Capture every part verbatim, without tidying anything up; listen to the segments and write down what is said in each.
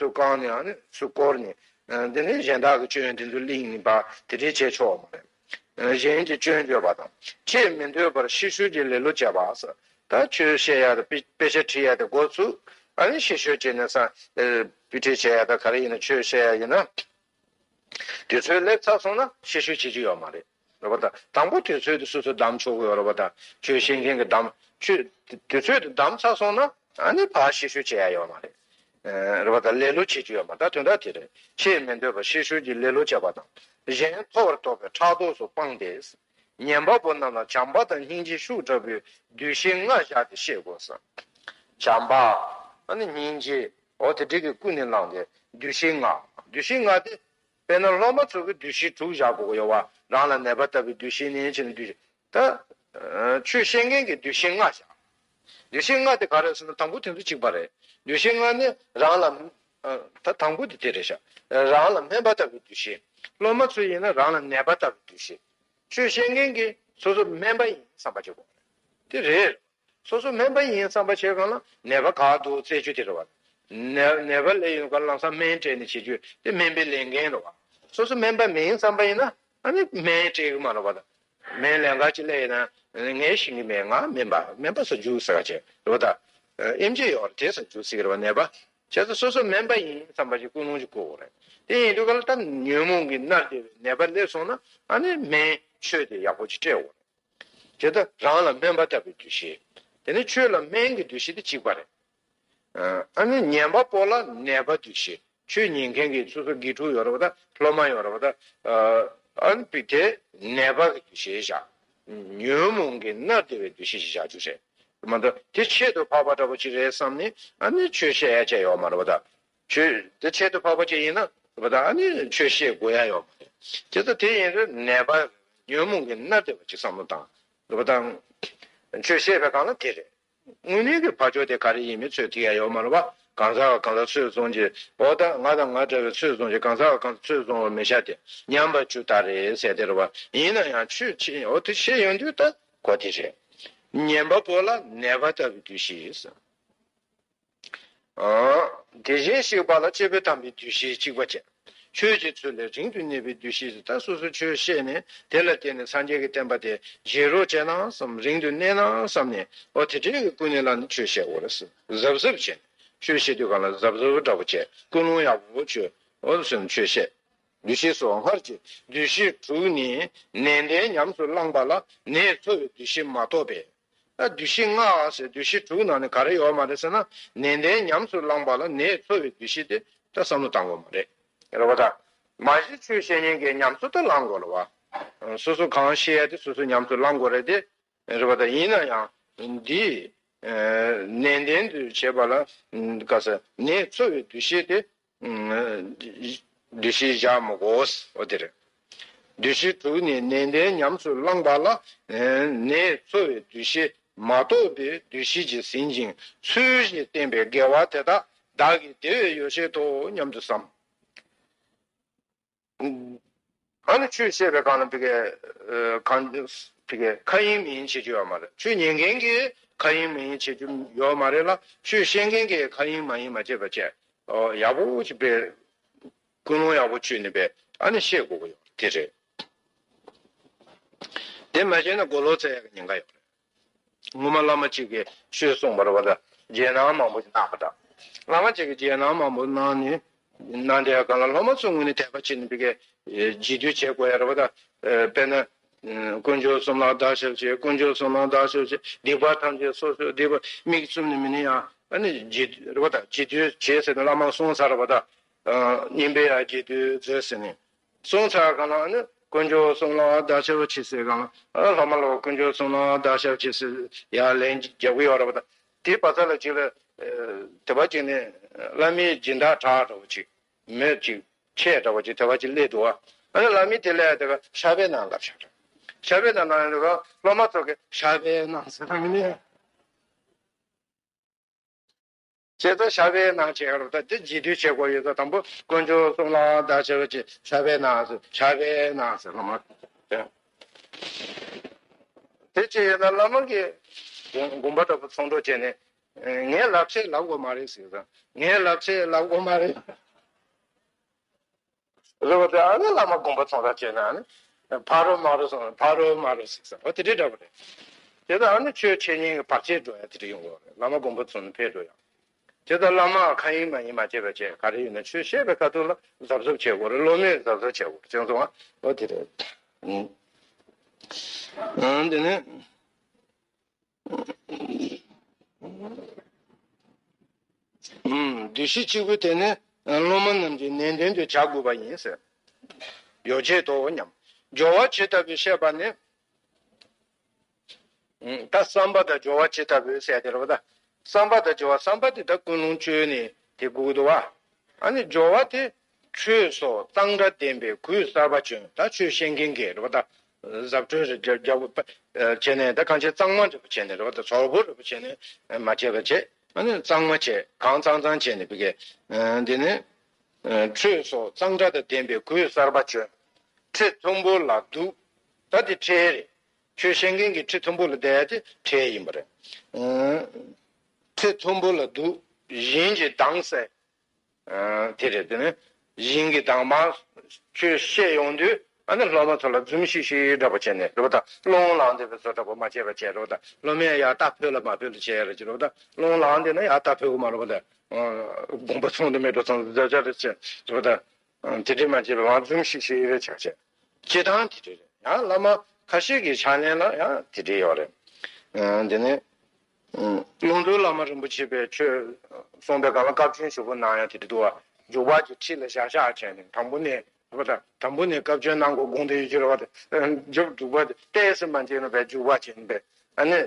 སུ་བཀང་ནས་ཨ་ནི་སུ་བསྐོར་ནས། འདི་ནི་གཞན་དག་གི་སྐྱོན་དེ་ཚོ་གླེང་ནས་པ་དེ་འདྲས་བྱས་ཆོག་མ་རེད། གཞན་གྱི་སྐྱོན་བརྗོད་པ་དང་། ཆེས་མི་འདོད་པར་ཕྱི་བཤོལ་གྱི་ལེ་ལོ་བྱེད་པ་ཟེར། ད་ཆོས་བཤད་ཡ་དང་དཔེ་དཔེ་ཆ་ཁྲིད་ཡ་དེ་འགོ་ཚུགས། ཨ་ནི་ཕྱི་བཤོལ་བྱས་ནས་ས་དཔེ་ཁྲིད་བྱེད་ཡ་དང་ག་རེ་ཡིན་ན་ཆོས་བཤད་ཡ་ཡིན་ན། དུས་ཚོད་སླེབས་ཚར་སོང་ན་ཕྱི་བཤོལ་བྱེད་ཀྱི་ཡོད་མ་རེད། རེད་པ་ད། དང་པོ་དུས་ཚོད་དེ་སོ་སོས་བདམས་ཆོག་གི་ཡོད་རེད་པ་ད། ཆོས་བཤད་མཁན་གྱིས་བདམས་ཆོས་དུས་ཚོད་དེ་བདམས་ཚར་སོང་ན་ཨ་ནི་ཕར་ཕྱི་བཤོལ་བྱེད་ཡ་ཡོད་མ་རེད། རེད་པ་ད། ལེ་ལོ་བྱེད་ཀྱི་ཡོད་མ་རེད། ད་དོན་དག་དེ་རེད། ཆེས་མི་འདོད་པར་ཕྱི་བཤོལ་གྱི་ལེ་ལོ་བྱེད་པ་དང་། གཞན་མཐོ་བར་རྟོགས་པའི་ཕྲག་དོག་སོགས་སྤངས་ཏེ། ཉན་པ་པོ་རྣམས་ལ་བྱམས་པ་དང་སྙིང་རྗེ་ཤུགས་དྲག་པོས་འདུ་ཤེས་ལྔ་བཞག་སྟེ་བཤད་དགོས་སམ། བྱམས་པ། ཨ་ནི་སྙིང་རྗེ། འོ་དེ་འདྲ་གི་ཀུན་ནས་བསླངས་ཏེ་འདུ་ཤེས་ལྔ། འདུ་ཤེས་ལྔ་དེ། དཔེར་ན་སློབ་མ་ཚོ་གི་འདུ་ཤེས་དྲུག་བཞག་དགོས་ཀྱི་ཡོད་པ། རང་ལ་ནད་པ་ལྟ་བུའི་འདུ་ཤེས་ནི་བྱས་ནས་འདུ་ཤེས། ད། ཆོས་བཤད་མཁན་གྱི་འདུ་ཤེས་ལྔ་བཞག་འདུ་ཤེས་ལྔ་དེ་ག་རེ་ཟེར་ན་དང་པོ་དེ་ཚོ་གཅིག་པ་རེད། འདུ་ཤེས་ལྔ་ནི་རང་ལ། ད་དང་པོ་དེ་དེ་རེད་ཤག་རང་ལ་སྨན་པ་ལྟ་བུའི་འདུ་ཤེས། སློབ་མ་ཚོ་ཡིན་ན་རང་ལ་ནད་པ་ལྟ་བུའི་འདུ་ཤེས། ཆོས་བཤད་མཁན་གྱིས་སོ་སོ་སྨན་པ་ཡིན་བསམ་པ་བྱེད་དགོས་རེད། དེ་རེད། སོ་སོ་སྨན་པ་ཡིན་བསམ་པ་བྱས་གང་ལ་ནད་པ་ག་འདུག་བཙལ་རྒྱུ་དེ་རེད་བ། ནད་ནད་པ་སླེབས་ཡོང་ག་ལམ་སང་སྨན་སྤྲད་ནས་བྱེད་རྒྱུ་དེ་སྨན་པའི་ལས་འགན་རེད་བ། སོ་སོ་སྨན་པ་མིན་བསམ་པ་ཡིན་ན་ཨ་ནི་སྨན་སྤྲད་གི་མ་རེད་བ། སྨན་ལན་ཁག་ཅིག་སླེབས་ཡོང་ན་ངས་ཤེས་ཀྱི་མེད། ང་སྨན་པ་སྨན་པ་སུ་འཇུག་ཟེར་ག་བྱས་རེད་བ་ད། ཨེམ་ཆི་ཡོད་རེད་དེ་སུ་འཇུག་ཟེར་གི་རེད་བ་ནད་པ། བྱས་ཙང་སོ་སོ་སྨན་པ་ཡིན་བསམ་པ་ཞིག་ཀུན་སློང་ཞིག་དགོས་རེད། དེ་ཡིན་དུས་ག་ལ་ད་ཉོན་མོངས་ཀྱིས་མནར་བསྡད་པའི་ནད་པ་སླེབས་སོང་ན་ཨ་ནི་སྨན་མཆོད་དེ་ཡག་པོ་ཅིག་སྤྲད་དགོས་རེད། དེ་ལྟར་རང་ལ་སྨན་པ་ལྟ་བུའི་འདུ་ཤེས། དེ་ནི་ཆོས་ལ་སྨན་གྱི་འདུ་ཤེས་དེ་གཅིག་པ་རེད། ཨ་ནི་ཉན་པ་པོ་ལ་ནད་པ་འདུ་ཤེས། ཆོས་ཉན་མཁན་གྱི་སོ་སོ་དགེ་ཕྲུག་ཡོད་རེད་བ་ད། སློབ་མ་ཡོད་རེད་བ་ད། ཨ་ནི་དེ་ནད་པ་གི་འདུ་ཤེས་བཞག་ཉོན་མོངས་ཀྱིས་མནར་བསྡད་པའི་འདུ་ཤེས་ཤིག་བཞག་རྒྱུ་རེད། མ་གཏོགས་དེ་ཆེད་དུ་འཕགས་པ་འདྲ་པོ་ཅིག་རེད་བསམ་ནས་ཨ་ནི་ཆོས་བཤད་ཡ་བྱས་ཡོད་མ་རེད་བ་ད། ཆོས་དེ་ཆེད་དུ་འཕགས་པ་ཅིག་ཡིན་ན་རེད་བ་ད། ཨ་ནི་ཆོས་བཤད་དགོས་ཡ་ཡོད་མ་རེད། དེ་ཚོ་དེ་ཡིན་དུས་ནད་པ་ཉོན་མོངས་ཀྱིས་མནར་བསྡད་པ་ཅིག་བསམ་བློ་བཏང་རེད་བ་ད། ཆོས་བཤད་པའི་སྒང་ལ་དེ་རེད། དངོས་གནས་ཀྱི་ཕ་ཕྱོགས་དེ་ག་རེ་ཡིན་མིན་ཚོད་ཐིག་ཡ་ཡོད་མ་རེད་བ། གང་ཟག་གང་ཟག་ཚོད་བཟུང་གི་འོ་ད་ང་དང་ང་འདྲ་བའི་ཚོད་བཟུང་གི་གང་ཟག་གང་ཟག་ཚོད་བཟུང་བར་མི་བྱ་སྟེ་ཉམས་པར་འགྱུར་ལྟར་རེད་ཟེར་དེ་རེད་བ། ཡིན་ན་ཡང་ཆོས་ཆེ་འོ་དེ་ཤེས་ཡོང་དུས་ད་གོ་དེ་རེད། ཉན་པ་པོ་ལ་ནད་པ་ལྟ་བུའི་འདུ་ཤེས། དེ་བཞིན་གཤེགས་པ་ལ་གཅེས་པར་དམ་པའི་འདུ་ཤེས་གཅིག་པ་བྱས། ཆོས་ཀྱི་ཚུལ་ལས་རིང་དུ་གནས་པའི་འདུ་ཤེས་སུ་ད་སོ་སོ་ཆོས་བཤད་ནས་དེ་ལ་བརྟེན་ནས་སངས་རྒྱས་ཀྱི་བསྟན་པ་དེ་བརྗེ་རོགས་བྱས་ན་བསམ། རིང་དུ་གནས་ན་བསམ་ནས་འོ་དེ་འདྲའི་གི་ཀུན་ནས་ལ་ནི་ཆོས་བཤད་དགོས་རེད་ཟེར། གཟབ་གཟབ་བྱས་ནས་ཆོས་བཤད་དུས་གང་ལ་གཟབ་གཟབ་འདྲ་པོ་བྱས་ཀུན་སློང་ཡག་པོ་བྱོས། འོ་ཟེར་ནས་ཆོས་བཤད། འདུ་ཤེས་སོགས་སྔར་གྱི་འདུ་ཤེས་དྲུག་ནི་ནན་ཏན་ཉམས་སུ་བླངས་པ་ལ་ནད་འཚོ་བའི་འདུ་ཤེས་མ་གཏོགས་པས། ད་འདུ་ཤེས་ལྔ་ཟེར་འདུ་ཤེས་དྲུག་ནང་ནས་ག་རེ་ཡོད་མ་རེད་ཟེར་ན། ནན་ཏན་ཉམས་སུ་བླངས་པ་ལ་ནད་འཚོ་བའི་འདུ་ཤེས་དེ་ད་བསམ་བློ་བཏང་དགོས་མ་རེད། རེད་བ་ད། མ་གཞི་ཆོས་བཤད་མཁན་གྱིས་ཉམས་སུ་ད་བླང་དགོས་རེད་བ། སོ་སོ་གང་བཤད་ཡ་དེ་སོ་སོས་ཉམས་སུ་བླང་དགོས་རེད་དེ། རེད་བ་ད། ཡིན་ན་ཡང་འདི་ནན་ཏན་དུ་བྱེད་པ་ལ་ག་ས་ནད་འཚོ་བའི་འདུ་ཤེས་དེ། འདུ་ཤེས་བཞག་མི་དགོས། འོ་དེ་རེད། འདུ་ཤེས་དྲུག་ནི་ནན་ཏན་ཉམས་སུ་བླངས་པ་ལ་ནད་འཚོ་བའི་འདུ་ཤེས་མ་གཏོགས་པའི་འདུ་ཤེས་ཀྱིས་ཟིན་ཅིང་ཚུལ་བཞིན་བསྟེན་པའི་དགེ་བ་དེ་དག་བདག་གི་བདེ་བའི་ཡོ་བྱད་དོ་སྙམ་དུ་བསམ། ཨ་ནི་ཆོས་བཤད་པའི་སྒང་ལ་ཕ་གི་གང་ཕ་གི་ཁ་ཡེངས་མིག་ཡེངས་བྱེད་རྒྱུ་ཡོད་མ་རེད། ཆོས་ཉན་མཁན་གྱིས་ཁ་ཡེངས་མིག་ཡེངས་བྱེད་རྒྱུ་ཡོད་མ་རེད་ལ། ཆོས་བཤད་མཁན་གྱིས་ཁ་ཡེངས་མིག་ཡེངས་མ་བྱེད་པ་བྱས། ཨོ་ཡག་པོ་ཅིག་དཔེ་ཀུན་སློང་ཡག་པོ་བཅོས་ནས་དཔེ་ཨ་ནི་བཤད་དགོས་ཀྱི་ཡོད་དེ་རེད། དེ་མ་བྱས་ན་མགོ་ལོག་བཙལ་ཡག་གི་ཉེན་ཁ་ཡོད་རེད། ངོ་མ་བླ་མ་གཅིག་གིས་ཆོས་གསུངས་པ་རེད་བ་ད། རྗེས་གནང་མང་པོ་ཞིག་གནང་བ་འདྲ། བླ་མ་གཅིག་གིས་རྗེས་གནང་མང་པོ་གནང་ནས་གནང་དེ་གང་ལ་སློབ་མ་ཚོའི་ངོས་ནས་དད་པ་བྱེད་ནས་ཕ་གི་རྗེས་ཟློས་བྱེད་དགོས་ཡ་རེད་བ་ད། དཔེར་ན། དཀོན་མཆོག་གསུམ་ལ་བདག་ཞབས་ཕྱི། དཀོན་མཆོག་གསུམ་ལ་བདག་ཞབས་ཕྱི། སྡིག་པ་ཐམས་ཅད་སོ་སོའི་སྡིག་པ་མིག་བཙུམ་ནས་མི་ནུས་ཡང་ཨ་ནི་རྗེས་རེད་བ་ད། རྗེས་ཟློས་བྱེད་ཟེར་ནས་བླ་མ་གསུངས་ཚར་རེད་བ་ད། སྙིང་པོའི་ཡང་རྗེས་ཟློས་མཛོད་ཟེར་ནས། སོང་ཚར་གང་ལ་ནི་དཀོན་མཆོག་གསུམ་ལ་བདག་ཞབས་ཕྱི་ཟེར་གང་ལ། ཨ་སློབ་མ་ལ་དཀོན་མཆོག་གསུམ་ལ་བདག་ཞབས་ཕྱི་ཟེར་ཡར་ལན་རྒྱག་གི་ཡོད་རེད་བ་ད། དེའི་བར་མཚམས་ལ་ཅིག་ལ་དེ་བ་ཅིག་ནི་བླ་མའི་སྦྱིན་བདག་གྲགས་འདྲ་བོ་ཅིག་མོས་ཅིག་ཆས་འདྲ་བོ་ཅིག་དེ་བ་ཅིག་སླེབས་འདུག་བ། ཨ་ནི་བླ་མས་དེ་སླེབས་དེ་ག་ཤར་པའི་ནང་ལབ་བཞག་རེད། ཤར་པའི་ནང་ལབ་དེ་ག་སློབ་མ་ཚོ་གིས་ཤར་པའི་ནང་ཟེར་ལབ་ནི། བྱས་ཙང་ཤར་པའི་ནང་བྱེད་ཡ་རུ་ད་དེ་རྗེས་ཟློས་བྱེད་དགོས་ཡོད་ཙང་དང་པོ་དཀོན་མཆོག་གསུམ་ལ་བདག་ཞབས་ཕྱི། ཤར་པའི་ནང་ཟེར། ཤར་པའི་ནང་ཟེར་སློབ་མ་དེ་བྱས་ཡོད་ན་བླ་མ་གིས་དགོངས་པ་འདྲ་པོ་ཚོགས་འདུ་བྱས་ནས་ ངས་ལབ་ཚད་ལབ་དགོས་མ་རེད་ཟེར་ཙང་། ངས་ལབ་ཚད་ལབ་དགོས་མ་རེད། རེད་བ། དེ་ཨ་ནི་བླ་མ་དགོངས་པ་ཚོམས་ར་བྱས་ན་ནི། ཕ་རོལ་མ་རོལ་སོང་ཕ་རོལ་མ་རོལ་ཟེར་ས་འོ་དེ་འདྲའི་འདྲ་པོ་རེད། དེ་ལྟར་ཨ་ནི་ཆོས་འཆད་ཉན་གྱི་བར་ཆད་འགྲོ་ཡ་དེ་འདྲ་ཡོང་གི་རེད། བླ་མ་དགོངས་པ་ཚོམས་ནས་ཕེབས་འགྲོ་ཡ། དེ་ལྟར་བླ་མ་ཁ་ཡིན་མ་ཡིན་མ་བྱས་པ་བྱས་ག་རེ་ཡོད་ན་ཆོས་བཤད་པའི་ཁ་ཐུག་ལ་གཟབ་གཟབ་བྱེད་དགོས་རེད། སློབ་མས་གཟབ་གཟབ་བྱེད་དགོས་རེད། བྱས་སོང་ཨ། འོ་དེ་རེད། ཨང་། དེ་ནས། ཨུམ། བདུད་བཞི་གཅིག་པུ་དེ་ནི་སློབ་མ་རྣམས་ཀྱི་ནན་ཏན་དུ་བྱ་དགོས་པ་ཡིན་ཟེར། ཡོ་བྱད་དོ་སྙམ། སྦྱོར་བ་ཇི་ལྟ་བུའི་བཤད་པ་ནི། ཨུམ། ད་བསམ་པ་དང་སྦྱོར་བ་ཇི་ལྟ་བུའི་ཟེར་དེ་རེད་པ། ད་བསམ་པ་དང་སྦྱོར་བ། བསམ་པ་དེ་ད་ཀུན་སློང་བཅོས་ནས་དེ་དགོས་ཀྱི་འདུག་བ། ཨ་ནི་སྦྱོར་བ་དེ་ཆོས་སོགས་གཙང་སྦྲ་ལྡན་པའི་གོས་གསར་པ་གྱོན། ད་ཆོས་བཤད་མཁན་གྱི་རེད་པ། ད་གཟབ་སྤྲོས་རེ་རྒྱབ་རྒྱབ་བྱས་ནས། ད་གང་ཆེ་གཙང་མ་འདྲ་པོ་བྱས་ནས་རེད་པ། ད་བཙོག་པོ་འདྲ་པོ་བྱས་ནས་མ་བྱས་པ་བྱས། ཨ་ནི་གཙང་མ་བྱས། གང་གཙང་གཙང་བྱས་ནས་བི་གས། འདི་ནི་ཆོས་སོགས་གཙང་སྦྲ་དང་ལྡན་པའི་གོས་གསར་པ་གྱོན། ཁྲི་མཐོན་པོ་ལ་འདུག། ད་དེ་ཁྲལ་རེད། ཆོས་བཤད་མཁན་གྱི་ཁྲི་མཐོན་པོ་ལ་བསྡད་ཡ་དེ་ཁྲལ་ཡིན་པ་རེད། ཁྲི་མཐོན་པོ་ལ་འདུག། བཞིན་གྱི་མདངས་གསལ། ཨ། དེ་རེད། དེ་ནི་བཞིན་གྱི་མདངས་མ་ཆོས་བཤད་ཡོང་དུས། ཨ་ནི་སློབ་མ་ཚོ་ལ་འཛུམ་ཤིག་ཤིག་འདྲ་པོ་བྱས་ནས་རེད་པ། ད་རླུང་ལངས་བསྡད་པའི་བཟོ་འདྲ་པོ་མ་བྱས་པ་བྱས་རེད་པ། ད་སློབ་མས་ཡར་ལྟ་ཕོད་ལ་མ་ཕོད་ལ་བྱས་རེད་ཅེས་རེད་པ། ད་རླུང་ལངས་བསྡད་ན་ཡར་ལྟ་ཕོད་གི་མ་རེད་པ། ད་དགོངས་པ་ཚོམས་དང་མེ་ཏོག་ཚོམས་དང་འཛད་འཆར་རེད་ཅེས་རེད་པ། ད་དེ་འདྲས་མ་བྱས་པའི་ངང་འཛུམ་ཤིག་ཤིག་རེད་ཆགས་བྱས། སྤྱིར་བཏང་དེ་འདྲས་རེད། ཡང་བླ་མ་ཁ་ཤས་ཀྱི་ཕྱག་ལེན་ལ་ཡང་དེ་འདྲས་ཡོད་རེད། ཨ། དེ་ནས། ཨ། ཀློང་རྡོལ་བླ་མ་རིན་པོ་ཆེ་པའི་ཆོས་གསུངས་པའི་སྒང་ལ་བཀའ་བཀྱོན་ཞུ་དགོས་གནང་ཡ་དེ་འདྲ་འདུག་བ། འཇུག་པ་གི་ཁྲི་ལ་བཞག་བཞག་བྱས་ནས་དང་པོ་ནས་རེད་པ། ད་དང་པོ་ནས་བཀའ་བཀྱོན་གནང་དགོས་དགོངས་ཏེ་ཡོད་ཀྱི་རེད་པ། དེ་འཇུག་འཇུག་པ་དེ་ཏོག་ཙམ་མ་བྱས་ན་བས་འཇུག་པ་བྱས་ནས་བས། ཨ་ནི་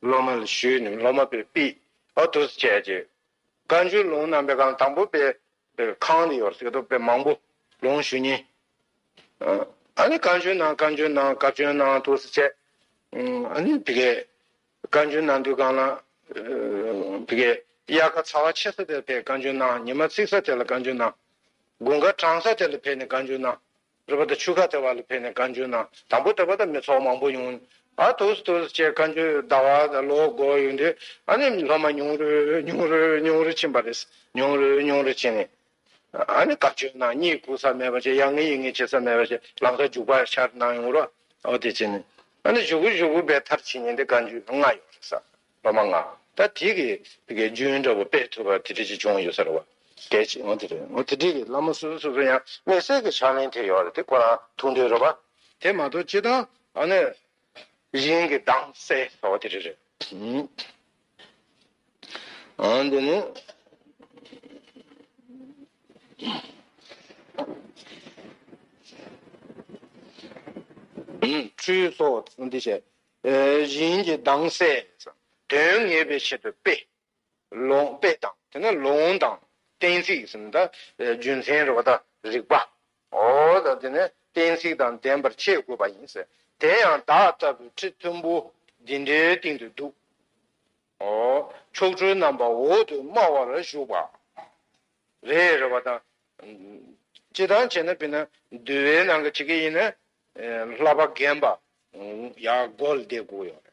སློབ་མ་ལ་ཞུས་ནས་སློབ་མ་པས་ཕུལ། ཨ། འདུག་སེ་བྱས་རྗེས་བཀའ་འགྱུར་ལུང་གནང་པའི་སྒང་དང་པོ་པས་པའི་ཁང་དེ་ཡོད་ཟེར་གི་འདུག་པས། མང་པོ་ལུང་ཞུ་མཁན། ཨ་ནི་བཀའ་འགྱུར་གནང་། བཀའ་འགྱུར་གནང་། བཀའ་བཀྱོན་གནང་། འདུག་སེ་བྱས། ཨ་ནི་དེ་གས་བཀའ་འགྱུར་གནང་དུས་སྒང་ལ། ཨ། དེ་གས་དབྱར་ཁ་ཚ་བ་ཆེ་ས་དེར་ཕར་བཀའ་འགྱུར་གནང་། ཉི་མ་ཚིག་ས་དེ་ལ་བཀའ་འགྱུར་གནང་། དགུན་ཁ་གྲང་ས་དེ་ལ་ཕར་ནས་བཀའ་འགྱུར་གནང་། རེད་པ། ད་ཆུ་ཁ་དེ་བ་ལ་ཕར་ནས་བཀའ་འགྱུར་གནང་། དང་པོ་དེ་བ་ད་མི་ཚོགས་མང་པོ་ཡོང་། ཨ། འདུག་སེ་འདུག་སེ་བྱས་བཀའ་འགྱུར་ཟླ་བ་དང་ལོ་འགོར་ཡོང་དུས། ཨ་ནི་སློབ་མ་ཉུང་རུ་ཉུང་རུ་ཉུང་རུ་ཕྱིན་པ་རེད། ཉུང་རུ་ཉུང་རུ་ཕྱིན་ནས། ཨ་ནི་བཀའ་བཀྱོན་གནང་། གཉིད་ཁུག་ས་མེད་པ་བྱས། ཡ་ང་ཡིན་ངེས་བྱེད་ས་མེད་པ་བྱས། ལམ་སང་འཇུག་པ་ཤར་གནང་ཡོང་རོགས། འོ་དེ་བྱས་ནས། ཨ་ནི་གཞུག་གུ་གཞུག་གུ་བས་མཐར་ཕྱིན་མཁན་དེ་བཀའ་འགྱུར་ལྔ་ཡོད་རེད་ས། སློབ་མ་ལྔ། ད་དེ་གི་དེ་གའི་རྒྱུན་འདྲ་པོ་སྤེལ་ཐུབ་པ་དེ་འདྲ་ཅིག་བྱུང་ཡོད་ས་རེད་བ། གལ་ཆེ། འོ་དེ་རེད། འོ་དེ་འདྲའི་གི་བླ་མ་སོ་སོ་སོ་སོ་ཡང་དམིགས་བསལ་གྱི་ཕྱག་ལེན་དེ་ཡོད་རེད། དེ་ཁོ་རང་ཐུགས་འདོད་རེད་བ། དེ་མ་གཏོགས་སྤྱིར་བཏང་ཨ་ནི་བཞིན་གྱི་མདངས་གསལ་ཟེར་བ་དེ་རེད་རེད། ཨ། འདི་ནི། ཁྲུས་སོགས་འདི་བྱས། ཨེ། བཞིན་གྱི་མདངས་གསལ། དོན་ངེས་པའི་ཆེད་དུ་དཔེ། ལུང་། དཔེ་དང་། དེ་ནས་ལུང་དང་གཏན་ཚིགས་ཟེར་ན་ད་རྒྱུ་མཚན་རེད་བ། ད་རིགས་པ། འོ། ད་དེ་ནས་གཏན་ཚིགས་དང་ལྡན་པར་འཆད་དགོས་པ་ཡིན་ཟེར། དེ་ཡང་བདག་ལྟ་བུའི་ཁྲི་མཐོན་པོ་འདི་འདྲའི་སྟེང་དུ་འདུག། འོ། མཆོག་སྤྲུལ་རྣམ་པ་འོག་ཏུ་དམའ་བར་བཞུགས་པ། རེད། རེད་བ། ད་སྤྱིར་བཏང་བྱས་ན། དཔེར་ན་འདུལ་བའི་ནང་གི་བྱེད་ཀྱི་ཡིན་ན། ཨེ། བསླབ་པ་རྒན་པ་ཡར་མགོ་ལ་བསྡད་དགོས་ཡོད་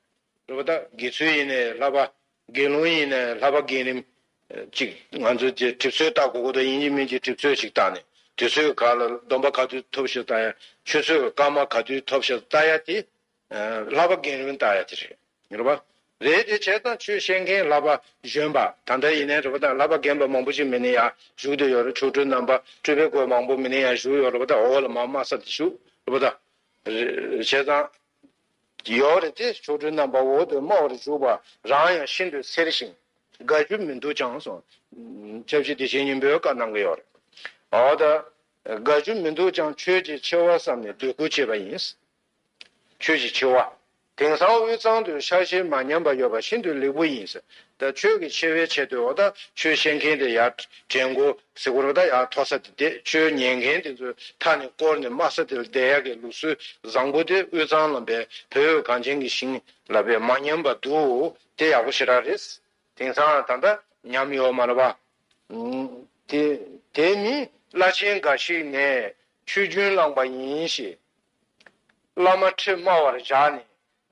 རེད། རེད་བ། ད་དགེ་ཚུལ་ཡིན་ནའི་བསླབ་པ། དགེ་སློང་ཡིན་ནའི་བསླབ་པ་རྒན་རིམ་ཅིག་ང་ཚོས་དེ་གྲིབ་སོ་བཏགས་དགོས་ཀྱི་འདུག། ཡིན་གཅིག་མིན་གཅིག་གྲིབ་སོ་ཞིག་བཏགས་ནས། དུས་ཚོད་ག་ལ་སྡོམ་པ་ག་དུས་ཐོབ་ཤག་ལྟ་ཡ། ཆུ་ཚོད་སྐར་མ་ག་དུས་ཐོབ་ཤག་ལྟ་ཡ་དེ། ཨ། བསླབ་པ་རྒན་རིམ་ལྟ་ཡ་དེ་རེད། རེད་བ། རེད། དེ་བྱས་ཙང་ཆོས་བཤད་མཁན་བསླབ་པ་གཞོན་པ་ད་ལྟ་ཡིན་ནའི་རེད་བ། ད་བསླབ་པ་རྒན་པ་མང་པོ་ཞིག་མི་ནི་ཡར་བཞུགས་བསྡད་ཡོད་རེད། མཆོག་སྤྲུལ་རྣམ་པ་སྤྲུལ་པའི་སྐུ་མང་པོ་མི་ནི་ཡར་བཞུགས་ཡོད་རེད་བ། ད་འོག་ལ་མར་དམའ་ས་དེ་བཞུགས་རེད་བ། ད་རེད། བྱས་ཙང་ཡོད་རེད་དེ། མཆོག་སྤྲུལ་རྣམ་པ་འོག་ཏུ་དམའ་བར་བཞུགས་པ། རང་ཡང་ཤིན་ཏུ་འཚེར་ཞིང་དགའ་རྒྱུ་མི་འདུག་ཀྱང་གསུངས། སྐྱབས་རྗེ་བདེ་ཆེན་སྙིང་པོས་བཀའ་གནང་གི་ཡོད་རེད། འོ། ད་དགའ་རྒྱུ་མི་འདུག་ཀྱང་ཆོས་ཀྱི་ཆེ་བ་བསམས་ནས་འདོད་རྒུ་བྱས་པ་ཡིན། ཆོས་ཀྱི་ཆེ་བ། དེང་སང་དབུས་གཙང་དུ་ཕྱག་བཞེས་མ་ཉམས་པ་ཡོད་པ་ཤིན་ཏུ་ལེགས་པོ་ཡིན། ད་ཆོས་ཀྱི་ཆེ་བའི་ཆེད་དུ། འོ། ད་ཆོས་བཤད་མཁན་དེ་ཡར་དྲན་དགོས་ཟེར་དགོས་རེད་བ། ད་ཡར་མཐོ་ས་དེ་བསྡད། ཆོས་ཉན་མཁན་དེ་ཚོའི་མཐའ་ནས་བསྐོར་ནས་དམའ་ས་དེ་ལ་བསྡད་ཡག་གི་ལུགས་སྲོལ་བཟང་པོ་དེ་དབུས་གཙང་ལ་བས་བོད་གངས་ཅན་གྱི་ཞིང་ལ་བས་མ་ཉམས་པ་འདུག། དེ་ཡག་པོ་ཞེ་དྲག་རེད། དེང་སང་ད་ལྟ་ཉམས་ཡོད་མ་རེད་བ། ཨུམ། དེ་དེ་ནི་བླ་ཆེན་འགའ་ཞིག་ནས་ཆོས་རྒྱུན་བླངས་པ་ཡིན་ཞེས། བླ་མ་ཁྲི་དམའ་བར་བཞག་ནས།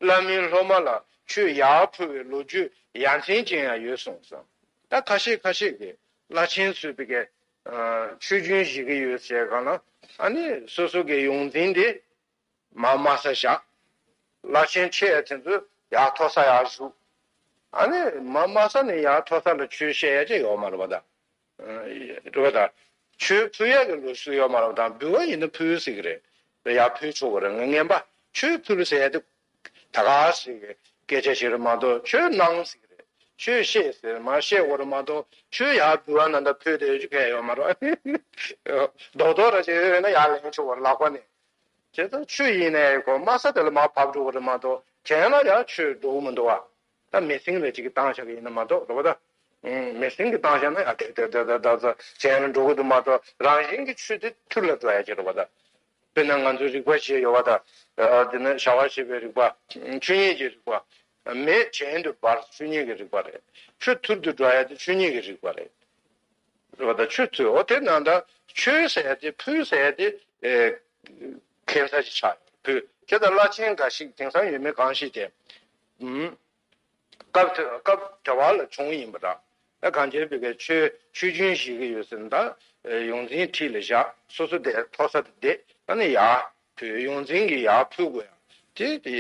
བླ་མའི་སློབ་མ་ལ་ ཆོས་ཡར་ཕུལ་བའི་ལོ་རྒྱུས་ཡ་མཚན་ཅན་ཡང་ཡོད་གསུངས་སོ། ད་ཁ་ཤས་ཁ་ཤས་ཀྱིས་བླ་ཆེན་ཚོས་པའི་གི་ཆོས་རྒྱུན་ཞིག་གི་ཡོད་ཟེར་གང་ལ། ཨ་ནི་སོ་སོ་གི་ཡོངས་འཛིན་དེ་མར་དམའ་ས་བཞག་བླ་ཆེན་ཆེ་ཡ་དེ་ཚོས་ཡར་མཐོ་ས་ཡར་བཞུགས། ཨ་ནི་མར་དམའ་ས་ནས་ཡར་མཐོ་ས་ལ་ཆོས་བཤད་ཡ་ཅིག་ཡོད་མ་རེད་པ་ད། རེད་པ་ད། ཆོས་ཕུལ་ཡ་གི་ལུགས་སྲོལ་ཡོད་མ་རེད་པ་ད། འབུལ་བ་ཡིན་ན་ཕུལ་ཟེར་གི་རེད། ཡར་ཕུལ་ཆོག་གི་རེད། ངན་པ་ཆོས་ཕུལ་ཟེར་ཡ་དེ་ད་ག་ཟེར་གི་སྐད་ཆ་ཞིག་རེད་མ་གཏོགས། ཆོས་གནང་ཟེར་གི་རེད། ཆོས་བཤད་ཟེར་མར་བཤད་དགོས་རེད་མ་གཏོགས། ཆོས་ཡར་འབུལ་བ་ན་ད་ཕུལ་བསྡད་ཡོད་ཅིག་གང་ཡང་ཡོད་མ་རེད། རྡོག་རྡོག་ར་ཅིག་ཡོད་ན་ཡར་ལེན་ཆོག་གི་རེད་ལག་པ་ནས། དེ་ལྟར་ཆོས་ཡིན་ནའི་གོ་དམའ་ས་དེ་ལ་མར་བབས་འགྲོ་གི་རེད་མ་གཏོགས། གྱེན་ལ་ཡང་ཆོས་འགྲོ་གི་མི་འདུག་བ། ད་མི་སེང་ལ་ཅིག་གིས་བཏང་བཞག་གི་ཡིན་ན་མ་གཏོགས་རེད་པ་ད། ཨུམ། མི་སེང་གིས་བཏང་བཞག་ན་ཡང་དེ་དེ་དེ་དེ་ད་ཚོ་གྱེན་ལ་འགྲོ་གི་འདུག་མ་གཏོགས། རང་བཞིན་གྱི་ཆོས་དེ་ཐུར་ལ་འགྲོ་ཡ་ཅིག་རེད་པ་ད། དཔེར་ན་ང་ཚོའི་རིག་པ་ཞེས་ཡོད་པ་ད། ཨ། དེ་ནི་བྱ་བ་བྱེད་པའི་རིག་པ། ཆོས་ཉིད་ཀྱི་རིག་པ། མེ་གྱེན་དུ་འབར། ཆོས་ཉིད་ཀྱི་རིག་པ་རེད། ཆུ་ཐུར་དུ་འགྲོ་ཡ་དེ་ཆོས་ཉིད་ཀྱི་རིག་པ་རེད། རེད་པ་ད། ཆོས་ཚུལ། འོ་དེ་ན་ད་ཆོས་ཟེར་ཡ་དེ་ཕུལ་ཟེར་ཡ་དེ། ཨེ། མཁྱེན་ས་ཅིག་ཆགས་ཡོད། ཕུལ། དེ་ལྟར་བླ་ཆེན་འགའ་ཞིག་དེང་སང་ཡོད་མེད་གང་ཤེས་ཏེ། ཨུམ། སྐབས་དེ་སྐབས་དེ་བ་ལ་བྱུང་ཡིན་པ་འདྲ། ད་གང་བྱས་པའི་གི་ཆོས་ཆོས་རྒྱུན་ཞིག་གི་ཡོད་ཟེར་ན། ད་ཡོངས་འཛིན་འཁྲིས་ལ་བཞག་སོ་སོ་དེ་མཐོ་ས་དེ་བསྡད། ད་ནི་ཡར་ཕུལ། ཡོངས་འཛིན་གྱིས་ཡར་ཕུལ་དགོས་ཡ་དེ་དེ་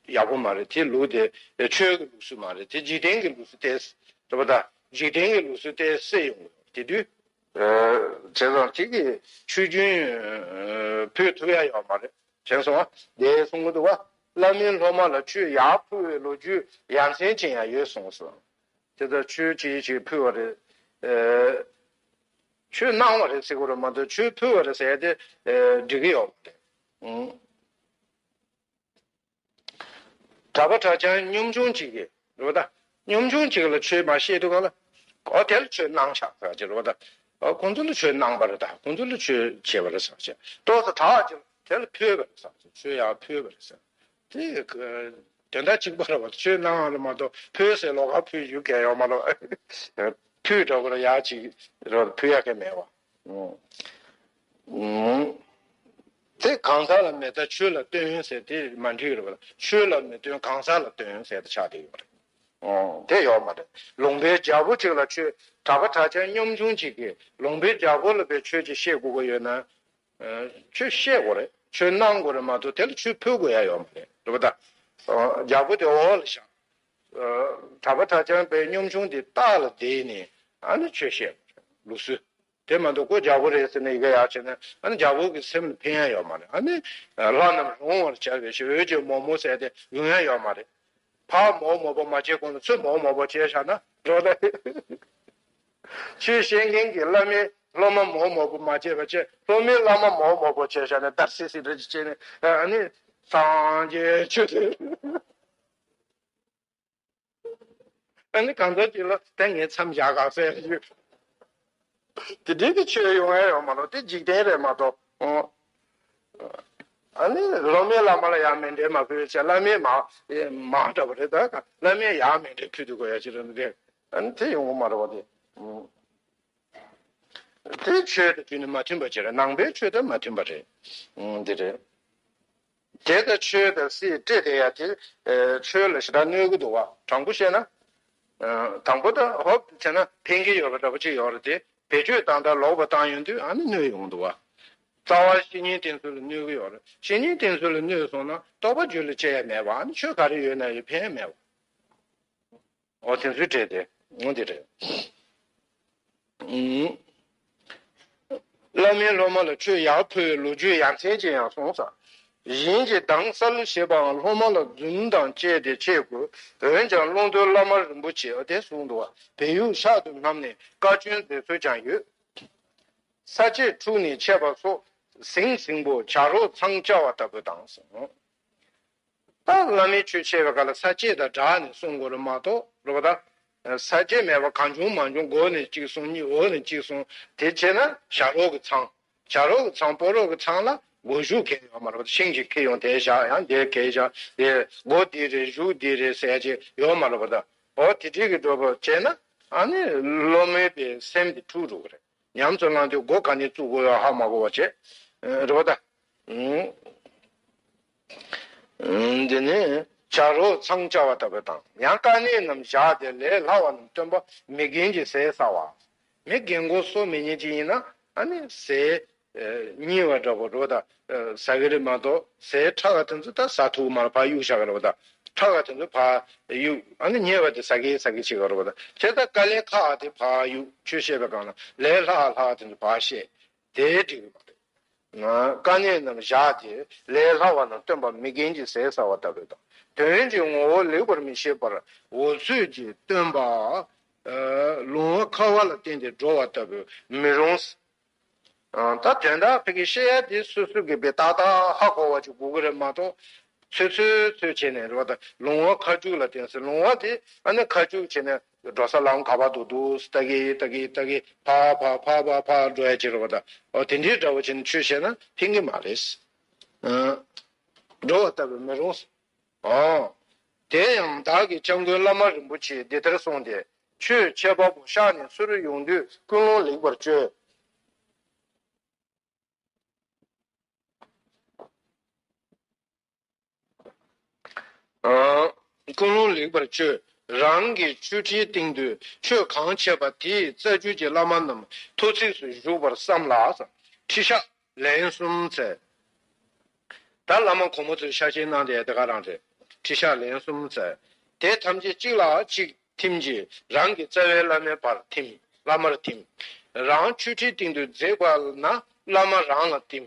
ཡག་པོ་མ་རེད། དེ་ལུགས་དེ་ཆོས་ཀྱི་ལུགས་སྲོལ་མ་རེད། དེ་འཇིག་རྟེན་གྱི་ལུགས་སྲོལ་དེ་རེད་པ་ད། འཇིག་རྟེན་གྱི་ལུགས་སྲོལ་དེ་སེལ་ཡོང་གི་ཡོད། དེ་དུས། ཨ། བྱས་ཙང་དེ་གི་ཆོས་རྒྱུན། ཨ། ཕུལ་ཐུབ་ཡ་ཡོད་མ་རེད། དྲན་སོང་བ། དེ་གསུང་གི་འདུག་བ། བླ་མས་སློབ་མ་ལ་ཆོས་ཡར་ཕུལ་བའི་ལོ་རྒྱུས་ཡ་མཚན་ཅན་ཡང་ཡོད་གསུངས་སོ། དེ་ལྟར་ཆོས་ཅིག་ཅིག་ཕུལ་བ་རེད། ཨ། ཆོས་གནང་བ་རེད་ཟེར་དགོས་རེད་མ་གཏོགས། ཆོས་ཕུལ་བ་རེད་ཟེར་ཡ་དེ། ཨ། འགྲིག་གི་ཡོད་མ་རེད། ཨང་། གྲྭ་པ་གྲྭ་རྐྱང་གཉོམ་ཆུང་ཅིག་གིས་རེད་པ་ད། གཉོམ་ཆུང་ཅིག་ལ་ཆོས་མར་བཤད་དུས་ག་ལ། ཨོ་དེ་ལ་ཆོས་གནང་ཤག་ཟེར་གྱི་རེད་པ་ད། ཨོ་ཁོང་ཚོ་ལ་ཆོས་གནང་བ་རེད་ད། ཁོང་ཚོ་ལ་ཆོས་བྱས་པ་རེད་ཟེར་གྱི། ཏོག་ཙམ་དྲག་ཅིག་ལ་དེ་ལ་ཕུལ་བ་རེད་ཟེར་གྱི། ཆོས་ཡར་ཕུལ་བ་རེད་ཟེར། དེ་དོན་དག་གཅིག་པ་རེད་པ། ཆོས་གནང་བ་རེད་མ་གཏོགས་ཕུལ་ཟེར་ལོགས་ཀ་ཕུལ་རྒྱུ་གང་ཡང་ཡོད་མ་རེད་པ། ཕུལ་འདྲ་པོ་ར་ཡག་ཅིག་ར་ཕུལ་ཡག་གི་མེད་པ། ཨང་། དེ་གང་ཟག་ལ་མེད་ད་ཆོས་ལ་སྟོན་ཟེར་དེ་མ་འགྲིག་རེད་པ། ཆོས་ལ་མི་སྟོན་གང་ཟག་ལ་སྟོན་ཟེར་དེ་ཆགས་བསྡད་ཡོད་རེད། ཨང་། དེ་ཡོད་མ་རེད། ལུང་པའི་རྒྱལ་པོ་ཅིག་ལ་ཆོས། གྲྭ་པ་གྲྭ་རྐྱང་གཉོམ་ཆུང་ཅིག་གིས་ལུང་པའི་རྒྱལ་པོ་ལ་དཔེ་ཆོས་ཅིག་བཤད་དགོས་ཀྱི་ཡོད་ན། ཨ། ཆོས་བཤད་དགོས་རེད། ཆོས་གནང་དགོས་རེད་མ་གཏོགས་དེ་ལ་ཆོས་ཕུལ་དགོས་ཡ་ཡོད་མ་རེད། རེད་པ་ད། ཨ། རྒྱལ་པོ་དེ་འོག་ལ་བཞག་ཨ། གྲྭ་པ་གྲྭ་རྐྱང་དཔེ་གཉོམ་ཆུང་དེ་ལྟག་ལ་བསྡད་ནས་ཨ་ནི་ཆོས་བཤད་དགོས་རེད། ལུགས་སྲོལ། དེ་མ་གཏོགས་ཁོ་རྒྱལ་པོ་རེད་ཟེར་ནས་ཡི་གེ་ཡར་བྱས་ན་ཨ་ནི་རྒྱལ་པོ་གི་སེམས་ལ་ཕན་ཡ་ཡོད་མ་རེད། ཨ་ནི་ལྷ་རྣམས་རུང་བར་བྱ་བའི་ཕྱིར། འོད་ཀྱི་མོག་མོག་ཟེར་དེ་རུང་ཡ་ཡོད་མ་རེད། ཕར་མོག་མོག་པོ་མ་བྱེད་གོང་ལ་ཚུར་མོག་མོག་པོ་བྱས་བཞག་ན་འགྲོ་ད། ཆོས་བཤད་མཁན་གྱི་བླ་མས་སློབ་མ་མོག་མོག་པོ་མ་བྱས་པ་བྱས། སློབ་མས་བླ་མ་མོག་མོག་པོ་བྱས་བཞག་ནས་འདར་སིག་སིག་འདྲ་ཅིག་བྱས་ནས་ཨ་ནི་སངས་རྒྱས་ཆོས་དེ། ཨ་ནི་གང་ཟག་ཅིག་ལ་ད་ངས་མཚམས་བཞག་ག་ཟེར་ཡོད། དེ་འདྲའི་གི་ཆོས་ཡོང་ཡ་ཡོད་མ་རེད། དེ་འཇིག་རྟེན་རེད་མ་གཏོགས། ཨོ། ཨ་ནི་སློབ་མས་བླ་མ་ལ་ཡང་མཎྜལ་མ་ཕུལ་བྱས། བླ་མས་མར་མར་འདྲ་པོ་རེད། ད་ག་བླ་མས་ཡར་མཎྜལ་ཕུལ་དུས་དགོས་ཡ་ཅིག་རེད་འདི། ཨ་ནི་དེ་ཡོང་གི་མ་རེད་པ་དེ། ཨོ། དེ་ཆོས་དང་རྒྱུན་ནི་མ་མཐུན་པ་ཅིག་རེད། ནང་པའི་ཆོས་དང་མ་མཐུན་པ་རེད། ཨོ། འདི་རེད། དེ་ལྟར་ཆོས་དང་སྲིད་སྤྲེལ་དེ་ཡང་དེ། ཨེ། ཆོས་ལ་ཞེ་དྲག་གནོད་ཀྱི་འདུག་བ། དྲང་པོ་བཤད་ན། ཨ། དང་པོ་ད་ཧོབ་བྱས་ན་ཕན་གྱི་ཡོད་པ་འདྲ་པོ་ཅིག་ཡོད་རེད་དེ། བེད་སྤྱོད་བཏང་སྟངས་ལོག་པ་བཏང་ཡོང་དུས་ཨ་ནི་གནོད་ཡོང་འདུག་བ། རྩ་བ་བཤེས་གཉེན་བསྟེན་ཚུལ་ལ་གནོད་ཀྱི་ཡོད་རེད། བཤེས་གཉེན་བསྟེན་ཚུལ་ལ་གནོད་སོང་ན་རྟོགས་པ་རྒྱུད་ལ་སྐྱེ་ཡ་མེད་པ། ཨ་ནི་ཆོས་ག་རེ་ཡོད་ན་ཡང་ཕན་ཡ་མེད་པ། འོ་དེ་ཚོའི་གྲས་དེ་འོ་དེ་རེད། ཨུམ། བླ་མས་སློབ་མ་ལ་ཆོས་ཡར་ཕུལ་བའི་ལོ་རྒྱུས་ཡ་མཚན་ཅན་ཡང་གསུངས་སོ། གཞན་གྱི་དྭངས་གསལ་ཞེས་པའང་སློབ་མ་ལ་རྫུན་དང་བཅས་ཏེ་འཆད་དགོས། འོན་ཀྱང་ཀློང་རྡོལ་བླ་མ་རིན་པོ་ཆེ་དེ་གསུངས་འདུག་བ། བལ་ཡུལ་ཤར་དུ་བསྣམས་ནས་བཀའ་བཀྱོན་མཛད་སྲོལ་ཀྱང་ཡོད། ས་བཅད་འཁྲུགས་ནས་འཆད་པ་སོགས་ཟིང་ཟིང་པོ་བྱ་རོག་ཚང་བཅའ་བ་ལྟ་བུ་དང་། ད་བླ་མའི་ཆོས་འཆད་པའི་སྐབས་ལ་ས་བཅད་དང་སྦྲགས་ནས་གསུང་དགོས་རེད་མ་གཏོགས་རེད་པ་ད། ས་བཅད་མེད་པ་གང་བྱུང་མང་བྱུང་མགོ་ནས་གཅིག་གསུང་གཉིས། འོག་ནས་གཅིག་གསུང་། དེ་བྱས་ན་བྱ་རོག་གི་ཚང་། བྱ་རོག་གི་ཚང་། སྤོ་རོག་གི་ཚང་ལ་མགོ་གཞུག་གང་ཡང་ཡོད་མ་རེད་པ་ད། ཤིང་གཅིག་འཁྱེར་ཡོང་དེ་བཞག་ཡང་དེ་གང་བཞག་དེ་མགོ་འདི་རེད་གཞུག་འདི་རེད་ཟེར་ཡ་ཅིག་ཡོད་མ་རེད་པ་ད། འོ་དེ་འདྲའི་གི་འགྲོ་པོ་བྱས་ན་ཨ་ནི་སློབ་མའི་པའི་སེམས་དེ་འཁྲུག་འགྲོ་གི་རེད། ཉམས་སུ་བླངས་དུས་མགོ་ག་ནས་བཙུགས་དགོས་ཡོད་ཧ་མ་གོ་བ་བྱས། རེད་པ་ད། འདི་ནི་ བྱ་རོག་ཚང་བཅའ་བ་ལྟ་བུ་དང་། ཡང་དཀའ་གནད་རྣམས་བཞག་སྟེ་ལས་སླ་བ་རྣམས་སྟོན་པ། མི་རྒན་གྱི་ཟས་ཟ་བ། མི་རྒན་གོག་སོ་མི་རྙེད་ཅིག་ཡིན་ན་ཨ་ནི་ཟས་ཨ་རྙིད་པ་འདྲ་པོ་འགྲོ་ད་ཟ་གི་རེད་མ་གཏོགས། ཟས་ཕྲ་བ་དེ་ཚོ་ད་ཟ་ཐུབ་མ་རེད། ཕར་གཡུག་བཞག་གི་རེད་པ། ད་ཕྲ་བ་དེ་ཚོ་ཕར་གཡུག་ཨ་ནི་རྙིད་པ་དེ་ཟ་གི་ཟ་གི་བྱེད་ཀྱི་རེད་པ། ད་བྱས་ཙང་དཀའ་ལས་ཁག་དེ་ཕར་གཡུག་ཆོས་བཤད་པའི་སྒང་ལ་ལས་སླ་བ་སླ་བ་དེ་ཚོ་ཕར་བཤད། དེ་འགྲིག་གི་མ་རེད། དཀའ་གནད་རྣམས་བཞག་སྟེ་ལས་སླ་བ་རྣམས་སྟོན་པ། མི་རྒན་གྱི་ཟས་ཟ་བ་ལྟ་བུ་དང་། དོན་གྱི་ངོ་བོ་ལེགས་པར་མི་ཤེས་པར་འོལ་ཚོད་ཀྱིས་སྟོན་པ། ལོང་བ་ཁ་བ་ལ་བརྟེན་ཏེ་འགྲོ་བ་ལྟ་བུ་མི་རུང་། ད་དོན་དག་ཕ་གི་བཤད་ཡ་དེ་སོ་སོ་གི་དཔེ་ཏག་ཏག་ཧ་གོ་བ་ཅིག་དགོས་ཀྱི་རེད་མ་གཏོགས། ཚོད་ཚོད་ཚོད་བྱས་ནས་རེད་པ། ད་ལོང་བ་ཁ་མཆུ་ལ་བརྟེན་ཟེར། ལོང་བ་དེ་ཨ་ནི་ཁ་མཆུ་བྱས་ནས་འགྲོ་ས་ལམ་ག་པར་འདུག་འདུག་ལྟ་གི་ལྟ་གི་ལྟ་གི་ཕར་ཕར་ཕར་ཕར་ཕར་འགྲོ་ཡ་ཅིག་རེད་པ། ད་འོ་དེ་འདྲའི་འདྲ་བོ་བྱས་ནས་ཆོས་བཤད་ན་ཕན་གི་མ་རེད། འགྲོ་བ་ལྟ་བུ་མི་རུང་། འོ། དེ་ཡང་བདག་གིས་སྐྱབས་མགོན་བླ་མ་རིན་པོ་ཆེས་འདི་ལྟར་གསུངས་ཏེ། ཆོས་འཆད་པ་པོ་གཤགས་ནས་ཚུར་ཡོང་དུས་ཀུན་སློང་ལེགས་པར་བཅོས། ཀུན་སློང་ལེགས་པར་བཅོས། རང་གི་ཆོས་ཁྲིའི་སྟེང་དུ་ཆོས་གང་འཆད་པ་དེའི་རྩ་རྒྱུད་ཀྱི་བླ་མ་རྣམས་ཐོ་ཚིགས་སུ་བཞུགས་པར་བསམ་ལ། ཁྲི་ཤགས་ལན་གསུམ་འཚལ། ད་བླ་མ་གོང་མ་ཚོས་ཕྱག་བཞེས་གནང་དེ་དེ་ག་རང་རེད། ཁྲི་ཤགས་ལན་གསུམ་འཚལ། དེ་ཐམས་ཅད་གཅིག་ལ་གཅིག་ཐིམ་གྱིས་རང་གི་རྩ་བའི་བླ་མའི་བར་ཐིམ། བླ་མར་ཐིམ། རང་ཆོས་ཁྲིའི་སྟེང་དུ་འཛེགས་པ་ན་བླ་མ་རང་ལ་ཐིམ།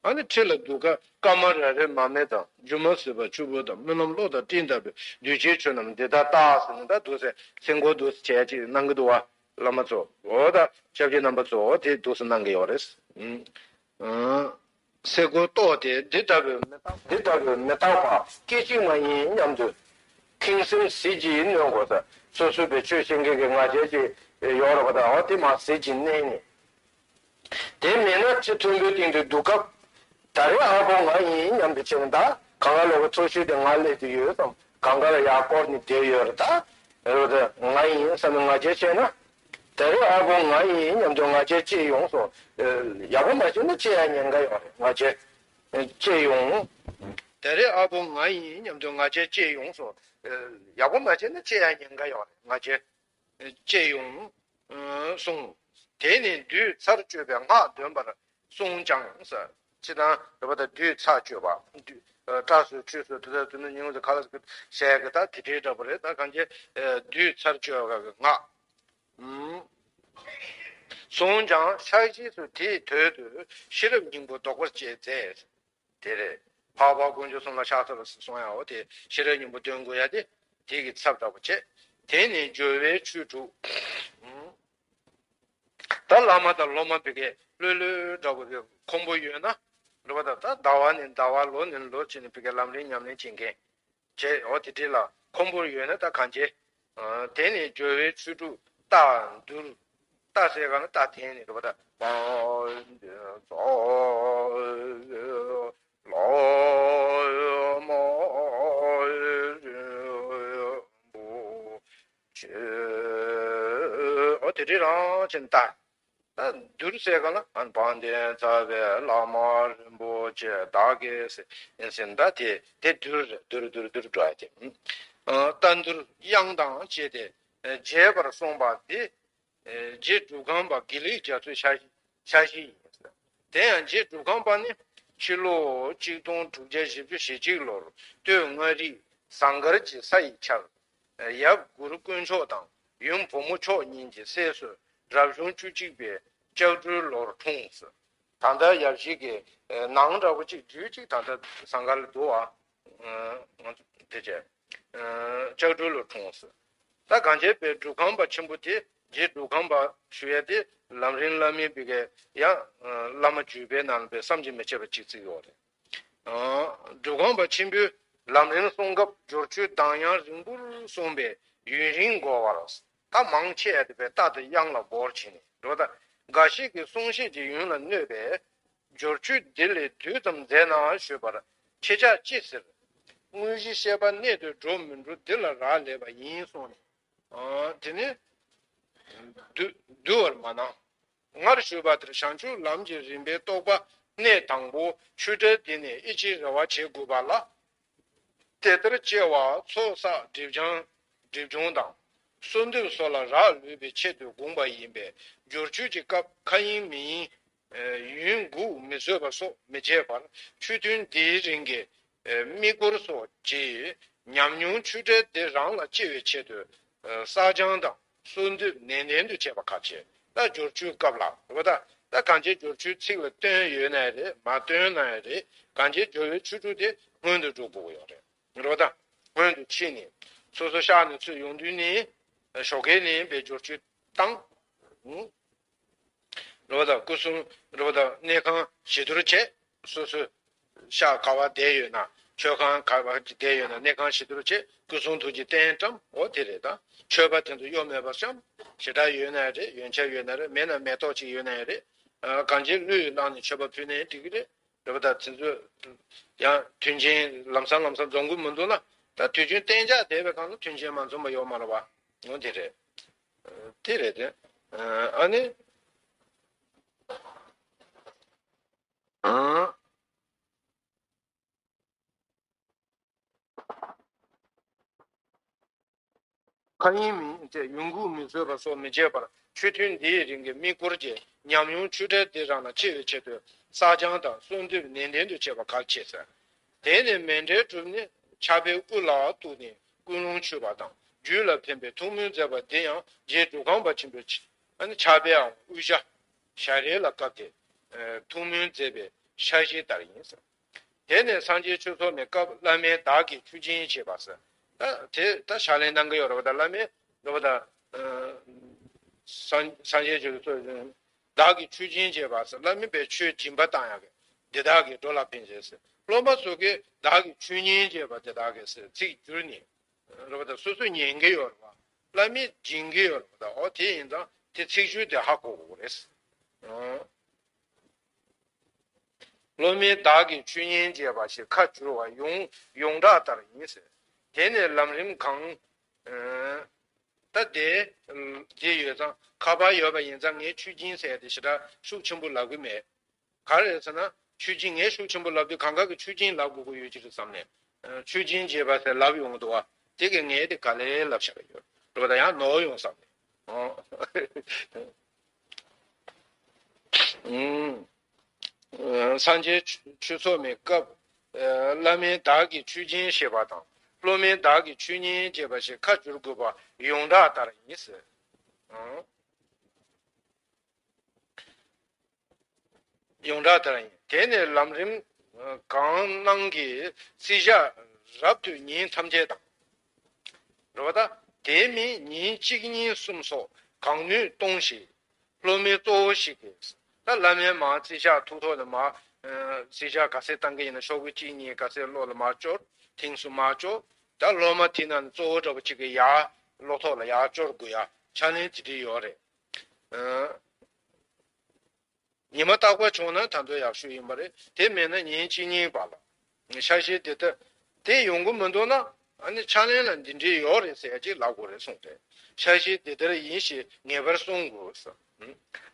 ཨ་ནི་ཁྲི་ལ་འདུག་ག་སྐར་མ་རེ་རེ་མར་མེ་དང་། རྒྱུ་མ་བཟོད་པ་ཆུ་བུར་དང་། སྨོན་ལམ་གློག་དང་སྤྲིན་ལྟ་བུའི་གདུལ་བྱའི་ཆོས་རྣམས་འདི་ལྟར་བརྟག་ཟེར་ནས། ད་འདུག་སེ་སེམས་ཁུར་འདུག་སེ་བྱས་ཅིག་གནང་གི་འདུག་བ། བླ་མ་ཚོ། འོ་ད་སྐྱབས་རྗེ་རྣམ་པ་ཚོ་འོ་དེ་འདུག་སེ་གནང་གི་ཡོད་རེད། ཨང་། སེ་གོལ་གཏོགས་ཏེ། འདི་ལྟ་བུའི་མི་རྟག་འདི་ལྟ་བུའི་མི་རྟག་པ་སྐད་ཅིག་མ་ཡིན་སྙམ་དུ་ཁེངས་སེམས་ཟིལ་གྱིས་གནོན་དགོས་ས། སོ་སོའི་བའི་ཆོས་བཤད་མཁན་གྱི་ང་རྒྱལ་ཅིག་ཡོད་རེད་པ། ད་འོ་དེ་མར་ཟིལ་གྱིས་མནན་ནས། དེ་མིན་ན་ཁྲི་མཐོན་པོའི་སྟེང་དུ་འདུག་སྐབས། ད་རེས་ཨ་ཕོ་ང་ཡིན་སྙམ་དུ་བྱས་ནས། ད་གངས་དཀར་ལོ་གི་ཚོགས་ཞུགས་དེ་ང་སླེབས་ཏེ་ཡོད་བསམ། གངས་དཀར་ཡར་བསྐོར་ནས་བསྡད་ཡོད་རེད། ད་རེད་པ། ད་ང་ཡིན་བསམ་ནས་ང་རྒྱལ་བྱས་ན། ད་རེས་ཨ་ཕོ་ང་ཡིན་སྙམ་དུ་ང་རྒྱལ་སྐྱེས་ཡོང་སོང་། ཡག་པོ་མ་བྱས་ན་སྐྱེ་ཡ་ཉེན་ཁ་ཡོད་རེད། ང་རྒྱལ་སྐྱེས་ཡོང་། ད་རེས་ཨ་ཕོ་ང་ཡིན་སྙམ་དུ་ང་རྒྱལ་སྐྱེས་ཡོང་སོང་། ཡག་པོ་མ་བྱས་ན་སྐྱེ་ཡ་ཉེན་ཁ་ཡོད་རེད། ང་རྒྱལ་སྐྱེས་ཡོང་གསུངས། དེ་ནས་བདུད་ཚར་གཅོད་པའི་སྔགས་འདོན་པར་གསུངས་ཀྱང་ཟེར། སྤྱིར་བཏང་རེད་པ། ད་བདུད་ཚར་གཅོད་པ། བདུད་སྐྲ་གསོ་ཆོས་གསོ་དེ་ལྟར་དུ་ནི་ཉིན་གུང་དུ་ཁ་ལག་ཟ་གི་བཤད་གི། ད་དེ་འདྲའི་འདྲ་པོ་རེད། ད་གང་ཅི་བདུད་ཚར་གཅོད་པ་གི་སྔགས། གསུངས་ཀྱང་ཕྱག་རྗེས་སུ་དེའི་དོད་དུ་ཤེས་རབ་སྙིང་པོ་བཟློག་པར་བྱེད་མཛད། དེ་རེད། འཕགས་པ་དཀོན་མཆོག་གསུམ་ལ་ཕྱག་འཚལ་ལོ་གསུངས་ཡ། འོ་དེ་ཤེས་རབ་སྙིང་པོ་འདོན་དགོས་ཡ་དེ་དེ་གི་ཚབ་འདྲ་པོ་བྱེད། དེ་ནས་སྦྱོར་བའི་ཆོས་དྲུག་ད་བླ་མ་དང་སློབ་མ་བི་གའི་ལྷོད་ལྷོད་འདྲ་པོ་གི་ཁོམ་པོ་ཡོད་ན། རེད་པ། ད་ད་ཟླ་བ་ནས་ཟླ་བ་ལོ་ནས་ལོ་བྱས་ནས་བི་གའི་ལམ་རིམ་ཉམས་ལེན་བྱེད་མཁན་བྱས། འོ་དེ་འདྲ་ལ་ཁོམ་པོ་ཡོད་ན་ད་གང་བྱེད། དེ་ནས་སྦྱོར་བའི་ཆོས་དྲུག་རྟ་འདུལ། རྟ་ཟེར་ག་ན་རྟ་འཐེན་ནས་རེད་པ། ད་ལོ་མ་རིན་པོ་ཆེ། འོ་དེ་འདྲ་རང་བྱས་ནས་ད། ད་འདུལ་ཟེར་ག་ན་དཔལ་ལྡན་རྩ་བའི་བླ་མ་རིན་པོ་ཆེ་བདག་གིས་ཟེར་ཟེར། ད་དེ་དེ་འདུལ་རེད། འདུལ་འདུལ་འདུལ་འགྲོ་ཡ་དེ། རྟ་འདུལ་དབྱངས་དང་བཅས་ཏེ་རྒྱས་པར་གསུངས་པ་འདི། རྗེ་འབྲུག་སྒང་པ་དགེ་ལེགས་རྒྱ་མཚོའི་ཕྱག་བཞེས་ཕྱག་བཞེས་ཡིན། དེ་ཡང་རྗེ་འབྲུག་སྒང་པ་ནི་ཕྱི་ལོ་གཅིག་སྟོང་དྲུག་བརྒྱ་བཞི་བཅུ་ཞེ་གཅིག་ལོར་སྟོད་མངའ་རིས་ཟངས་དཀར་གྱི་ས་ཡི་ཆར། ཡབ་གུ་རུ་དཀོན་མཆོག་དང་ཡུམ་བུ་མོ་མཆོག་གཉིས་ཀྱི་སྲས་སུ་རབ་བྱུང་བཅུ་གཅིག་པའི་ལྕགས་སྦྲུལ་ལོར་འཁྲུངས། ད་ལྟ་ཡབ་གཞིས་ཀྱི་ནང་འདྲ་པོ་གཅིག་རྒྱུད་གཅིག་ད་ལྟ་ཟངས་དཀར་ལ་འདུག་བ། ང་ཚོ་དེ་བྱས། ལྕགས་སྦྲུལ་ལོར་འཁྲུངས། ད་གངས་ཅན་པའི་འབྲུག་ཁང་པ་ཆེན་པོ་དེ་རྗེ་འབྲུག་ཁང་པ་ཞུ་ཡ་དེ་ལམ་རིམ་བླ་མེད་པའི་གི་ཡང་བླ་མ་བརྒྱུད་པའི་ནང་ལ་བསམ་གྱིས་མི་ཁྱབ་པ་གཅིག་བརྩིས་ཡོད་རེད། འབྲུག་ཁང་པ་ཆེན་པོས་ལམ་རིམ་གསུང་སྐབས་སྦྱོར་ཆོས་གདངས་དབྱངས་རིང་པོར་གསུངས་པས་ཡུན་རིང་གོ་བར། ད་མང་ཆེ་བ་དེ་བས་རྟ་དང་གཡང་ལ་བོར་ཕྱིན་ནས་འགྲོ། ད་འགའ་ཞིག་གིས་གསུང་བཤད་ཀྱི་ཡུན་ལ་གནོད་པས། སྦྱོར་ཆོས་འདི་ལས་བསྡུས་ཙམ་མཛད་ན་ཞུས་པར། ཁྱེད་ཅག་ཅི་ཟེར། དངོས་གཞི་བཤད་པ་གནད་དུ་འགྲོ་མི་འགྲོ་འདི་ལ་རག་ལས་པ་ཡིན་གསུངས་ནས། དེ་ནས་བསྡུ་བསྡུ་བར་མ་གནང་། སྔར་ཞུས་པ་ལྟར་བྱང་ཆུབ་ལམ་གྱི་རིམ་པའི་རྟོགས་པ་གནད་དང་པོ་ཆོས་འབྲེལ་འདི་ནས་ཨེ་ཅིག་རེ་བ་བྱེད་དགོས་པ་ལ། དེ་ལྟར་སྐྱེ་བ་ཚོགས་བསགས་སྒྲིབ་སྦྱང་སྒྲིབ་སྦྱོང་དང་། གསོལ་འདེབས་སོགས་ལ་རག་ལུས་པའི་ཆེད་དུ་དགོངས་པ་ཡིན་པས། སྦྱོར་མཆོད་ཀྱི་སྐབས་ཁ་ཡིན་མིན་ཡུན་འགུགས་མི་བཟོད་པ་སོགས་མི་བྱེད་པར། ཆོས་ཐུན་འདིའི་རིང་གི་དམིགས་སྐོར་སོགས་ཀྱི་ཉམས་མྱོང་ཆོས་འབྲེལ་འདི་རང་ལ་སྐྱེ་བའི་ཆེད་དུ། བསགས་སྦྱང་དང་གསོལ་འདེབས་ནན་ཏན་དུ་བྱེད་པ་ཁག་ཆེ། ད་སྦྱོར་མཆོད་སྐབས་ལ་རེད་པ། ད་ད་གང་ཅི་སྦྱོར་མཆོད་ཚིག་ལ་བཏོན་ཡོད་ན་རེད། མ་བཏོན་ན་རེད། གང་ཅི་སྦྱོར་བའི་ཆོས་དྲུག་དེ་སྔོན་དུ་འགྲོ་དགོས་ཀྱི་ཡོད་རེད། རེད་པ། ད་སྔོན་དུ་ཕྱིན་ནས་སོ་སོ་ཤག་ནས་ཚུར་ཡོང་དུས་ནས་ཞོགས་ཀས་ནས་པའི་སྦྱོར་མཆོད་བཏང་། རེད་པ། ད་སྐུ་གསུང་རེད་པ། ད་གནས་ཁང་བྱི་དོར་བྱས། སོ་སོའི་ཤག་ག་པར་བསྡད་ཡོད་ན། མཆོད་ཁང་ག་པར་བསྡད་ཡོད་ན། གནས་ཁང་བྱི་དོར་བྱས། སྐུ་གསུང་ཐུགས་ཀྱི་རྟེན་བཀྲམ། འོ་དེ་རེད། ད་མཆོད་པ་དེ་ཚོ་གཡོ་མེད་པར་བཤམས། ཞེ་དྲག་ཡོད་ན་རེད། ཡོན་ཆབ་ཡོད་ན་རེད། མེད་ན་མེ་ཏོག་ཅིག་ཡོད་ན་རེད། ཨ། གང་ཅི་བློས་བླངས་ནས་མཆོད་པ་ཕུལ་ནའི་འགྲིག་གི་རེད། རེད་པ། ད་དེ་ཚོ་ཡང་མཐུན་རྐྱེན་ལམ་སང་ལམ་སང་འཛོམས་ཀྱི་མི་འདུག་ན། ད་དུས་རྒྱུན་གཏན་འཇགས་བསྡད་པའི་སྒང་ལ་མཐུན་རྐྱེན་མ་འཛོམས་པ་ཡོད་མ་རེད་པ། འོ་དེ་རེད། དེ་རེད་དེ། ཨ་ནི། ཁ་ཡིན་མིན་ཏེ་ཡུན་འགུགས་མི་བཟོད་པ་སོགས་མི་བྱེད་པར། ཆོས་ཐུན་འདིའི་རིང་གི་དམིགས་སྐོར་གྱི་ཉམས་མྱོང་ཆོས་འབྲེལ་འདི་རང་ལ་སྐྱེ་བའི་ཆེད་དུ་བསགས་སྦྱང་དང་གསོལ་འདེབས་ནན་ཏན་དུ་བྱེད་པ་གལ་ཆེ་ཟེར། དེ་ནས་མཎྜལ་གྲུབ་ནས་ཕྱག་དཔེ་དབུ་ལ་གཏུགས་ནས་ཀུན་སློང་མཆོད་པ་དང་རྒྱུད་ལ་ཕན་པའི་ཐུགས་སྨོན་མཛད་པ་འདི་ཡང་རྗེ་འབྲུག་ཁང་པ་ཆེན་པོའི་ཕྱག་དཔེའམ་དབུ་ཞྭ་ཞལ་རས་ལ་བཀབ་སྟེ་ཐུགས་སྨོན་མཛད་པའི་ཕྱག་བཞེས་ལྟར་ཡིན་ཟེར། དེ་ནས་སངས་རྒྱས་ཆོས་ཚོགས་མའི་སྐབས་བླ་མས་བདག་གིས་ཆོས་སྦྱིན་བྱེད་པ་ཟེར། ད་དེ་ད་ཕྱག་ལེན་གནང་གི་ཡོད་རེད་པ། ད་བླ་མས་རེད་པ། ད་སངས་སངས་རྒྱས་ཆོས་ཚོགས། བདག་གིས་ཆོས་སྦྱིན་བྱེད་པ་ཟེར། བླ་མས་པའི་ཆོས་སྦྱིན་པ་བཏང་ཡག་གི། འདི་དག་གིས་འགྲོ་ལ་ཕན་ཕྱིར་ཟེར། སློབ་མ་ཚོ་གིས་བདག་གིས་ཆོས་ཉན་བྱེད་པ་འདི་དག་གིས་ཟེར་ཚིག་བསྒྱུར་ནས་རེད་པ། ད་སོ་སོས་ཉན་གི་ཡོད་རེད་པ། བླ་མས་སྦྱིན་གི་ཡོད་རེད་པ། ད་འོ་དེ་ཡིན་ཙང་དེ་ཚིག་སྦྱོར་དེ་ཧ་གོ་དགོས་རེད། སློབ་མས་བདག་གིས་ཆོས་ཉན་བྱེད་པ་ཞེས་ཁ་བསྒྱུར་བ་ཡོངས་ཡོངས་གྲགས་ལྟར་ཡིན་ཟེར། དེ་ནས་ལམ་རིམ་གང་། ད་དེ་དེ་ཡོད་ཙང་ཁ་པར་ཡོད་པ་ཡིན་ཙང་ངས་ཆོས་སྦྱིན་ཟེར་ཡ་དེ་ཞེ་དྲག་ཤུགས་ཆེན་པོ་ལབ་གི་མེད། ག་རེ་རེད་ཟེར་ན་ཆོས་སྦྱིན་ངས་ཤུགས་ཆེན་པོ་ལབ་དུས་གང་ག་གི་ཆོས་སྦྱིན་ལབ་དགོས་ཀྱི་ཡོད་ཀྱི་རེད་བསམ་ནས། ཆོས་སྦྱིན་བྱེད་པ་ཟེར་ལབ་ཡོང་གི་འདུག་བ། དེ་གི་ངས་དེ་ག་ལེར་ལབ་བཞག་གི་ཡོད་རེད་པ། ད་ཡང་ནོར་ཡོང་བསམ་ནས། ཨང་། སངས་རྒྱས་ཆོས་ཚོགས་མའི་སྐབས། བླ་མས་བདག་གིས་ཆོས་སྦྱིན་བྱེད་པ་དང་། སློབ་མས་བདག་གིས་ཆོས་ཉན་བྱེད་པ་ཞེས་ཁ་བསྒྱུར་དགོས་པ་ཡོངས་གྲགས་ལྟར་ཡིན་ཟེར། ཡོངས་གྲགས་ལྟར་ཡིན། དེ་ནས་ལམ་རིམ་གང་གནང་གི་བརྩི་བཞག་རབ་ཏུ་ཉིན་ཐམས་ཅད་དང་། རེད་པ། ད་དེ་མིན་ཉིན་གཅིག་གཉིས་གསུམ་སོགས་གང་ནུས་གཏོང་ཞིང་། སློབ་མའི་གཙོ་བོ་ཞིག་གིས། ད་བླ་མས་མར་བརྩི་བཞག་ཐུགས་ཐོག་ནས་མར། ཨ། བརྩི་བཞག་ག་ཚད་བཏང་གི་ཡིན་ན་ཤོག་གུ་གཅིག་གཉིས་ག་ཚད་ཀློག་ལ་མར་སྐྱོར། ཐེངས་སུ་མར་སྐྱོར། ད་སློབ་མ་དེ་ན་གཙོ་བོ་འདྲ་པོ་གཅིག་གིས་ཡར་ཀློག་ཐོག་ལ་ཡར་སྐྱོར་དགོས་ཡ། ཕྱག་ལེན་དེ་འདྲ་ཡོད་རེད། ཨ། ཉི་མ་རྟག་པར་བྱུང་ན་ད་དུང་ཡག་ཤོས་ཡིན་པ་རེད། དེ་མེད་ན་ཉིན་གཅིག་གཉིས་བར་ལ་ཕྱག་བཞེས་དེ་ལྟ་དེ་ཡོང་གི་མི་འདུག་ན། ཨ་ནི་ཕྱག་ལེན་ལ་འདི་འདྲའི་ཡོད་རེད་ཟེར་ཡ་ཅིག་ལབ་དགོས་རེད་གསུངས་ཏེ། ཕྱག་བཞེས་འདི་ལྟར་ཡིན་ཞེས་ངེས་པར་གསུང་དགོས་ཟེར།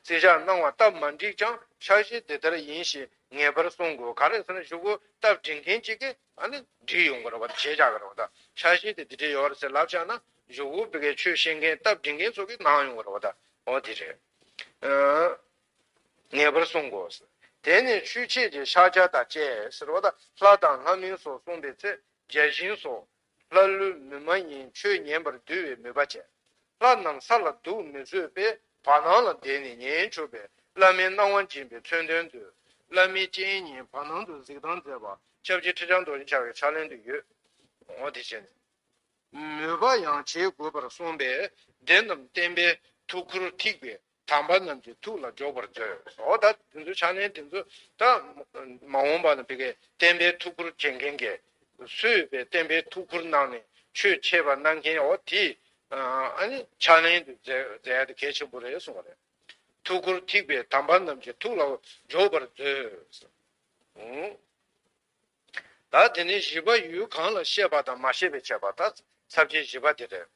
བརྩི་བཞག་གནང་བ་སྟབས་མ་འགྲིག་ཀྱང་ཕྱག་བཞེས་འདི་ལྟར་ཡིན་ཞེས་ངེས་པར་གསུང་དགོས། ག་རེ་ཟེར་ན་གཞུག་གུ་སྟབས་འགྲིག་མཁན་གཅིག་གིས་ཨ་ནི་འགྲིག་ཡོང་གི་རེད་པ། བྱས་བཞག་གི་རེད་པ། ད་ཕྱག་བཞེས་དེ་འདི་འདྲའི་ཡོད་རེད་ཟེར་ལབ་བཞག་ན་གཞུག་གུ་བི་གའི་ཆོས་བཤད་མཁན་སྟབས་འགྲིག་མཁན་ཚོ་གིས་གནང་ཡོང་གི་རེད་པ། ད་འོ་དེ་རེད། ཨ། ངེས་པར་གསུང་དགོས། དེ་ནས་ཆོས་འཆད་ཀྱི་ཕྱག་རྒྱ་དང་བཅས་ཟེར་བ་དང་ལྷ་དང་ལྷ་མིན་སོགས་གསུངས་པའི་ཚེ་བརྒྱ་བྱིན་སོགས་ལྷ་ཀླུ་མི་མ་ཡིན་ཆོས་ཉན་པར་འདུས་པའི་མོས་པ་བྱས། ལྷ་རྣམས་ས་ལ་འདུག་མི་བཟོད་པས་བར་སྣང་ལ་བསྡད་ནས་ཉན་ཆོག་པའི་བླ་མའི་གནང་བ་སྦྱིན་པའི་མཚོན་དོན་དུ་བླ་མའི་སྤྱན་ཉིད་བར་སྣང་དུ་གཟིགས་སྟངས་མཛད་པ་སྐྱབས་རྗེ་ཁྲི་བྱང་རྡོ་རྗེ་འཆང་གི་ཕྱག་ལེན་དུ་ཡོད། འོ་དེ་བྱས་ནས། མོས་པ་ཡང་བྱེད་དགོས་པར་གསུངས་པས་འདི་རྣམས་བསྟན་པའི་ཐུགས་ཁུར་ཐེག་པའི་དམ་པ་རྣམས་ཀྱི་ཐུགས་ལ་འཇོག་པར་མཛོད། འོ་ད་དེ་ཚོ་ཕྱག་ལེན་དེ་ཚོ་ད་མ་འོངས་པ་ན་བི་གའི་བསྟན་པའི་ཐུགས་ཁུར་བྱེད་མཁན་གྱི་སུས་བའི་བསྟན་པའི་ཐུགས་ཁུར་གནང་ནས་ཆོས་འཆད་པ་གནང་མཁན་འོ་དེ་ཨ་ནི་ཕྱག་ལེན་དུ་མཛད་མཛད་ཡ་དེ་གལ་ཆེན་པོ་རེད་གསུངས་པ་རེད། ཐུགས་ཁུར་ཐེག་པའི་དམ་པ་རྣམས་ཀྱི་ཐུགས་ལ་འཇོག་པར་མཛོད། ད་དེ་ནས་བཞི་པ་ཡུལ་གང་ལ་བཤད་པ་དང་མ་བཤད་པའི་ཁྱད་པར། ད་ཚར་གཅོད་བཞི་པ་དེ་རེད།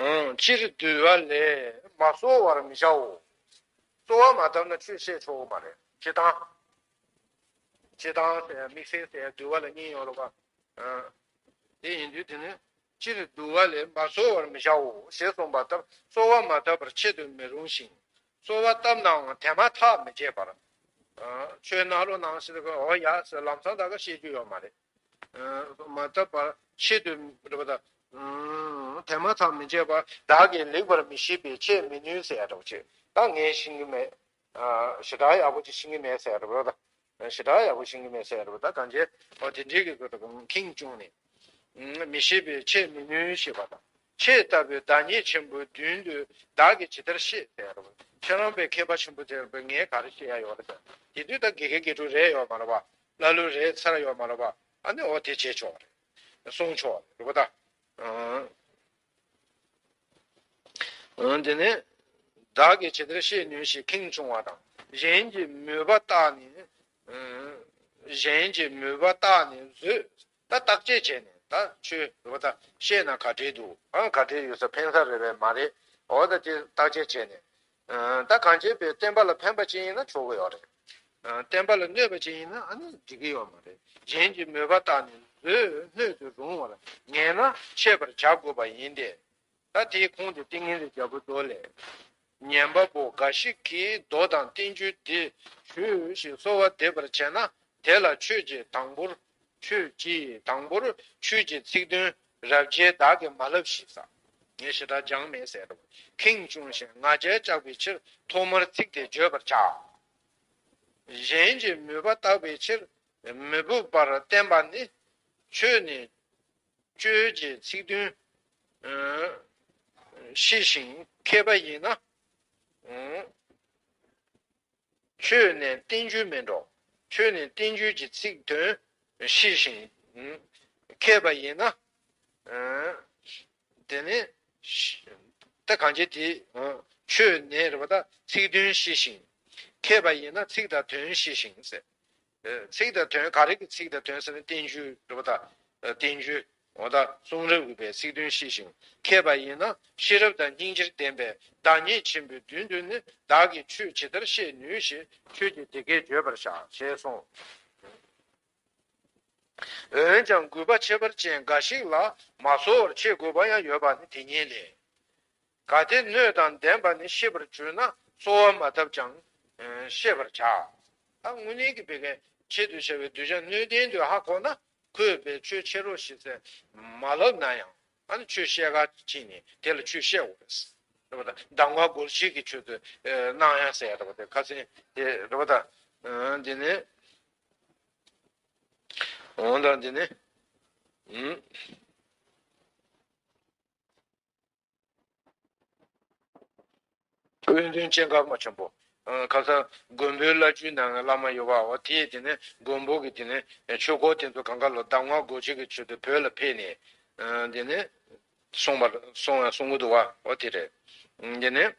ཨང་། སྤྱིར་འདུལ་བ་ལས་མ་གསོལ་བར་མི་བྱའོ། གསོལ་བ་མ་བཏབ་ན་ཆོས་བཤད་ཆོག་གི་མ་རེད། སྤྱིར་བཏང་། སྤྱིར་བཏང་ཟེར་ཡ་དམིགས་བསལ་ཟེར་ཡ་འདུལ་བ་ལ་གཉིས་ཡོད་རེད་པ། ཨ། དེ་ཡིན་དུས་དེ་ནི་སྤྱིར་འདུལ་བ་ལས་མ་གསོལ་བར་མི་བྱའོ་ཞེས་གསུངས་པ་ལྟར་གསོལ་བ་མ་བཏབ་པར་ཆེད་དུ་མི་རུང་ཞིང་། གསོལ་བ་བཏབ་ནའང་དེ་མ་ཐག་མི་བྱེད་པར། ཨ། ཆོས་གནང་རོགས་གནང་ཞེས་ཟེར་གི། འོ་ཡ་ཟེར་ལམ་སང་ད་ག་བཤད་རྒྱུ་ཡོད་མ་རེད། ཨ། མ་བཏབ་པར་ཆེད་དུ་རེད་པ་ད། ཨ། དེ་མ་ཐག་མི་བྱེད་པར་བདག་གིས་ལེགས་པར་མི་ཤེས་པས་ཆེས་མི་ནུས་ཟེར་ཡ་འདྲ་པོ་ཅིག་ད་ངས་ཤེས་ཀྱི་མེད། ཨ། ཞེ་དྲག་ཡག་པོ་ཅིག་ཤེས་ཀྱི་མེད་ཟེར་ཡ་འདྲ་པོ་ད། ཞེ་དྲག་ཡག་པོ་ཤེས་ཀྱི་མེད་ཟེར་ཡ་འདྲ་པོ་ད། གང་བྱས་འོ་དེ་འདྲའི་གི་ཁུར་ད་ཁེངས་སྐྱུང་ནས། ཨ། མི་ཤེས་པས་ཆེས་མི་ནུས་ཞེས་པ་དང་། ཁྱེད་ལྟ་བུའི་བདག་ཉིད་ཆེན་པོའི་མདུན་དུ་བདག་གིས་ཇི་ལྟར་ཤེས་ཟེར་ཡ་འདྲ་པོ། ཁྱེད་རང་པའི་མཁས་པ་ཆེན་པོ་དེ་ལ་ངས་ག་རེ་བཤད་ཡ་ཡོད་རེད་ཟེར། དེ་དུས་ད་དགེ་རྒན་དགེ་ཕྲུག་རེད་ཡོད་མ་རེད་པ། ཀླ་ཀློ་རེད་ཚར་ཡོད་མ་རེད་པ། ཨ་ནི་འོ་དེ་བྱས་ཆོག་རེད། གསུངས་ཆོག་རེད་པ་ད། ཨ། ཨ། དེ་ནས་བདག་གིས་ཇི་ལྟར་ཤེས་ནུས་ཞེས་ཁེངས་སྐྱུང་བ་དང་། གཞན་གྱི་མོས་པ་བརྟགས་ནས། ཨ། གཞན་གྱི་མོས་པ་བརྟགས་ནས་བཟོད། ད་བརྟག་དཔྱད་བྱས་ནས་ད་ཆོས་རེད་པ་ད་བཤད་ན་ག་འདྲས་འདུག་ཨང་ག་འདྲས་ཡོད་ས་ཕན་ས་རེད་པས་མ་རེད། འོ་ད་དེ་བརྟག་དཔྱད་བྱས་ནས། ཨ། ད་གང་བྱས་པའི་བསྟན་པ་ལ་ཕན་པ་ཅིག་ཡིན་ན་ཆོག་གི་ཡོད་རེད། ཨ། བསྟན་པ་ལ་གནོད་པ་ཅིག་ཡིན་ན་ཨ་ནི་འགྲིག་གི་ཡོད་མ་རེད། གཞན་གྱི་མོས་པ་བརྟགས་ནས་བཟོད་སྣོད་དུ་རུང་བར་ངེས་ན་འཆད་པར་བྱ་དགོས་པ་ཡིན་ཏེ། ད་དེའི་ཁུངས་དེ་ཏིང་ངེ་འཛིན་རྒྱལ་པོའི་མདོ་ལས། ཉན་པ་པོ་འགའ་ཞིག་གིས་མདོ་དང་བསྟན་བཅོས་འདི་ཞུས་ཤིང་གསོལ་བ་འདེབས་པར་བྱས་ན། དེ་ལ་ཆོས་ཀྱི་དང་པོར། ཆོས་ཀྱི་དང་པོར་ཆོས་ཀྱི་ཚིག་དོན་རབ་འབྱེད་བདག་གིས་མ་ལབ་ཞིག་ཟེར། ངས་ཞེ་དྲག་སྦྱངས་མེད་ཟེར་རོ། ཁེངས་སྐྱུང་ཞིང་ང་རྒྱལ་བཅག་པའི་ཕྱིར་ཐོག་མར་ཚིག་དེ་བརྗོད་པར་བྱ། གཞན་གྱི་མོས་པ་བརྟགས་པའི་ཕྱིར་མི་འབོད་པར་བསྟན་པ་ནི། ཆོས་ནི་བཅོས་ཀྱི་ཚིག་དོན་ཤེས་ཤིང་མཁས་པ་ཡིན་ན། ཆོས་ནི་བསྟན་བཅོས་མིན་འགྲོ། ཆོས་ནི་བསྟན་བཅོས་ཀྱི་ཚིག་དོན་ཤེས་ཤིང་། མཁས་པ་ཡིན་ན། དེ་ནི། ད་གང་བྱས་དེ། ཆོས་ནི་རེད་པ་ད་ཚིག་དོན་ཤེས་ཤིང་། མཁས་པ་ཡིན་ན་ཚིག་དང་དོན་ཤེས་ཤིང་ཟེར། ཚིག་དང་དོན་ག་རེ་གི་ཚིག་དང་དོན་ཟེར་ན་བསྟན་བཅོས་རེད་པ་ད། བསྟན་བཅོས། འོ་ད་གསུང་རབ་ཀྱི་པའི་ཚིག་དོན་ཤེས་ཤིང་མཁས་པ་ཡིན་ན་ཤེས་རབ་དང་སྙིང་རྗེར་ལྡན་པའི་བདག་ཉིད་ཆེན་པོའི་མདུན་དུ་ནི་བདག་གིས་ཆོས་ཇི་ལྟར་བཤད་ནུས་ཞེས་ཆོས་ཀྱི་དེ་སྐད་བརྗོད་པར་བྱ་ཞེས་གསུངས། འོན་ཀྱང་གུས་པ་ཁྱད་པར་ཅན་འགའ་ཞིག་ལ་མ་གསོལ་བར་འཆད་དགོས་པ་ཡང་ཡོད་པ་ནི་དེ་ཉིད་ལས། གལ་ཏེ་སྣོད་དང་ལྡན་པ་ནི་ཤེས་པར་གྱུར་ན་གསོལ་བ་མ་བཏབ་ཀྱང་། ཨ། བཤད་པར་བྱ། ད་དངོས་གནས་ཀྱི་བོད་སྐད་ཆེད་དུ་བྱ་བའི་གདུལ་བྱ་སྣོད་ལྡན་དུ་ཧ་གོ་ན་ཁོས་པའི་ཆོས་ཕྱིར་རོ་ཞེས་ཟེར་མ་ལབ་ན་ཡང་ཨ་ནི་ཆོས་བཤད་ག་ཕྱིན་ནས་དེ་ལ་ཆོས་བཤད་དགོས་རེད། རེད་པ་ད། གདམས་ངག་སྒོ་ཕྱེ་གི་ཆོས་དུ་གནང་ཡ་ཟེར་ཡ་རེད་པ་དེ་ཁ་སང་དེ་རེད་པ་ད། ཨ། འདི་ནས། འོ་ད་འདི་ནས། ཨུམ། དབོན་སྟོན་སྐྱེས་སྐར་མ་ཆེན་པོ། ཨ། ཁ་སང་མགོན་པོའི་བླ་བརྒྱུད་ནང་བླ་མ་ཡོད་པ་འོ་དེས་དེ་ནས་མགོན་པོ་གི་དེ་ནས་ཆོས་སྐོར་དེ་ཚོ་གང་ག་ལོ་གདམས་ངག་སྒོ་ཕྱེ་གི་ཆེད་དུ་བོད་ལ་ཕེབས་ནས། ཨ། དེ་ནས་གསུངས་པ་གསུངས་གསུང་གི་འདུག་བ་འོ་དེ་རེད། དེ་ནས།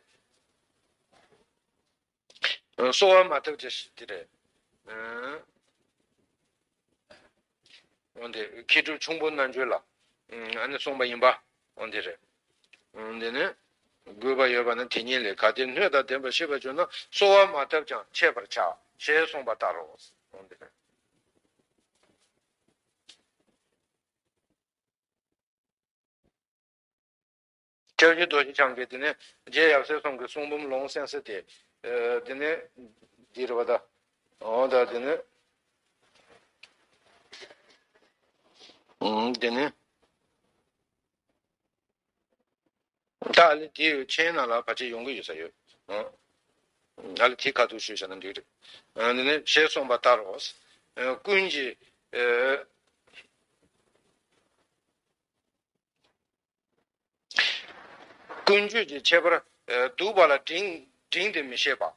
གསོལ་བ་མ་བཏབ་ཅེས་ཞིག་དེ་རེད། འོན་ཏེ་མཁས་གྲུབ་ཁྱུང་པོ་རྣལ་འབྱོར་ལ། ཨ་ནི་གསུངས་པ་ཡིན་པ། འོན་ཏེ་རེད། འདི་ནི། དགོས་པ་ཡོད་པ་ནི་དེ་ཉིད་ལས་གལ་ཏེ་སྣོད་དང་ལྡན་པར་ཤེས་པར་གྱུར་ན་གསོལ་བ་མ་བཏབ་ཀྱང་འཆད་པར་བྱ་ཞེས་གསུངས་པ་ལྟར་རོ། འོན་ཏེ་རེད། སྐྱབས་རྗེ་རྡོ་རྗེ་འཆང་གིས་དེ་ནས་རྗེ་ཡབ་སྲས་གསུམ་གྱི་གསུང་འབུམ་ལུང་གསན་ས་དེ། ཨ། དེ་ནས་འདི་རེད་པ་ད། འོ་ད་དེ་ནས། ཨང་། དེ་ནས། ད་ཨ་ལེ་དེའི་མཆན་ནང་ལ་ཕལ་ཆེར་ཡོང་གི་ཡོད་ས་ཡོད། ཨང་། ཨ་ལེ་དེ་ཁ་ཐུག་ཞུས་བཞག་ན་འགྲིག་རེད། ཨ། དེ་ནས་ཞེས་གསུངས་པ་ལྟར་རོ། ཨ། ཀུན་གྱི། ཨ། ཀུན་སྤྱོད་ཀྱི་ཁྱད་པར། ཨ། སྡུག་པ་ལ་འབྲིང་འབྲིང་དུ་མི་བཤད་པ།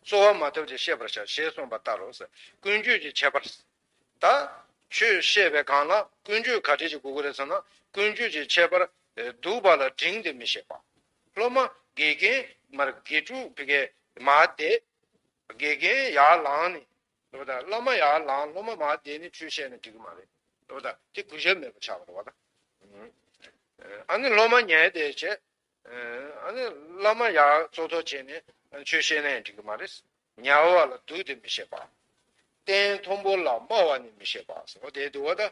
གསོལ་བ་མ་བཏབ་ཀྱང་བཤད་པར་བྱ་ཞེས་གསུངས་པ་ལྟར་རོ། ཀུན་སྤྱོད་ཀྱི་ཁྱད་པར། ད་ཆོས་བཤད་པའི་སྒང་ལ་ཀུན་སྤྱོད་ག་འདྲ་ཞིག་དགོས་ཀྱི་རེད་ཟེར་ན་ཀུན་སྤྱོད་ཀྱི་ཁྱད་པར། ཨ། སྡུག་པ་ལ་འབྲིང་དུ་མི་བཤད་པ། སློབ་མ་དགེ་རྒན་མར་དགེ་ཕྲུག་བི་གའི་མར་བསྡད། དགེ་རྒན་ཡར་ལངས་ནས། རེད་པ་ད། བླ་མ་ཡར་ལངས་སློབ་མ་མར་བསྡད་ནས་ཆོས་བཤད་ན་འགྲིག་གི་མ་རེད། རེད་པ་ད། དེ་གུས་ཞབས་མེད་པ་ཆགས་པ་རེད་པ་ད། ཨ་ནི་སློབ་མ་ཉལ་བསྡད་བྱས། ཨ་ནི་བླ་མ་ཡར་གཙོ་ཐོག་བྱས་ནས་ཆོས་བཤད་ན་ཡང་འགྲིག་གི་མ་རེད། ཉལ་བ་ལ་སྡུག་དེ་མི་བཤད་པ། སྟན་མཐོན་པོ་ལ་དམའ་བ་ནི་མི་བྱེད་པ་ཟེར། འོ་དེ་འདུལ་བ་ད།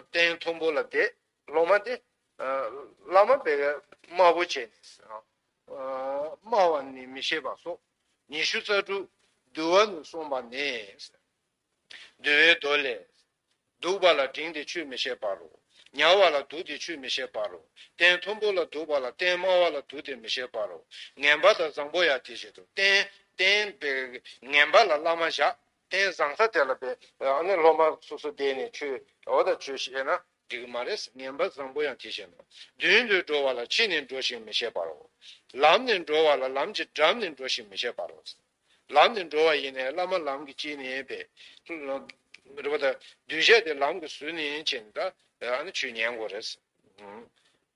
སྟན་མཐོན་པོ་ལ་དེ་སློབ་མ་དེ། བླ་མ་དཔེ་དམའ་བོ་བྱས་ནས། དམའ་བ་ནི་མི་བྱེད་པ་སོགས་ཉི་ཤུ་རྩ་དྲུག་འདུལ་བ་ནས་གསུངས་པ་ནས། འདུལ་བའི་མདོ་ལས། འདུག་པ་ལ་འགྲེང་སྟེ་ཆོས་མི་བྱེད་པ་རོ། ཉལ་བ་ལ་འདུག་སྟེ་ཆོས་མི་བྱེད་པ་རོ། སྟན་མཐོན་པོ་ལ་འདུག་པ་ལ་སྟན་དམའ་བ་ལ་འདུག་སྟེ་མི་བྱེད་པ་རོ། ངན་པ་དང་བཟང་པོ་ཡང་དེ་བཞིན་དུ། སྟན་སྟན་པའི་ངན་པ་ལ་བླ་མ་བཞག་སྟན་བཟང་ས་དེ་ལ་པའི་ཨ་ནི་སློབ་མ་སོ་སོ་བསྡད་ནས་ཆོས་འོ་ད་ཆོས་བཤད་ན་འགྲིག་གི་མ་རེད། ངན་པ་བཟང་པོ་ཡང་དེ་བཞིན་དུ། མདུན་དུ་འགྲོ་བ་ལ་ཕྱི་ནས་འགྲོ་ཞིང་མི་བྱེད་པ་རོ། ལམ་ནས་འགྲོ་བ་ལ་ལམ་གྱི་འགྲམ་ནས་འགྲོ་ཞིང་མི་བྱེད་པ་རོ། ལམ་ནས་འགྲོ་བ་ཡིན་ནའི་བླ་མ་ལམ་གྱི་དཀྱིལ་ནས་པས། རེད་པ་ད། གདུལ་བྱ་དེ་ལམ་གྱི་ཟུར་ནས་ཕྱིན་ད། ཨ་ནི་ཆོས་ཉན་དགོས་རེད།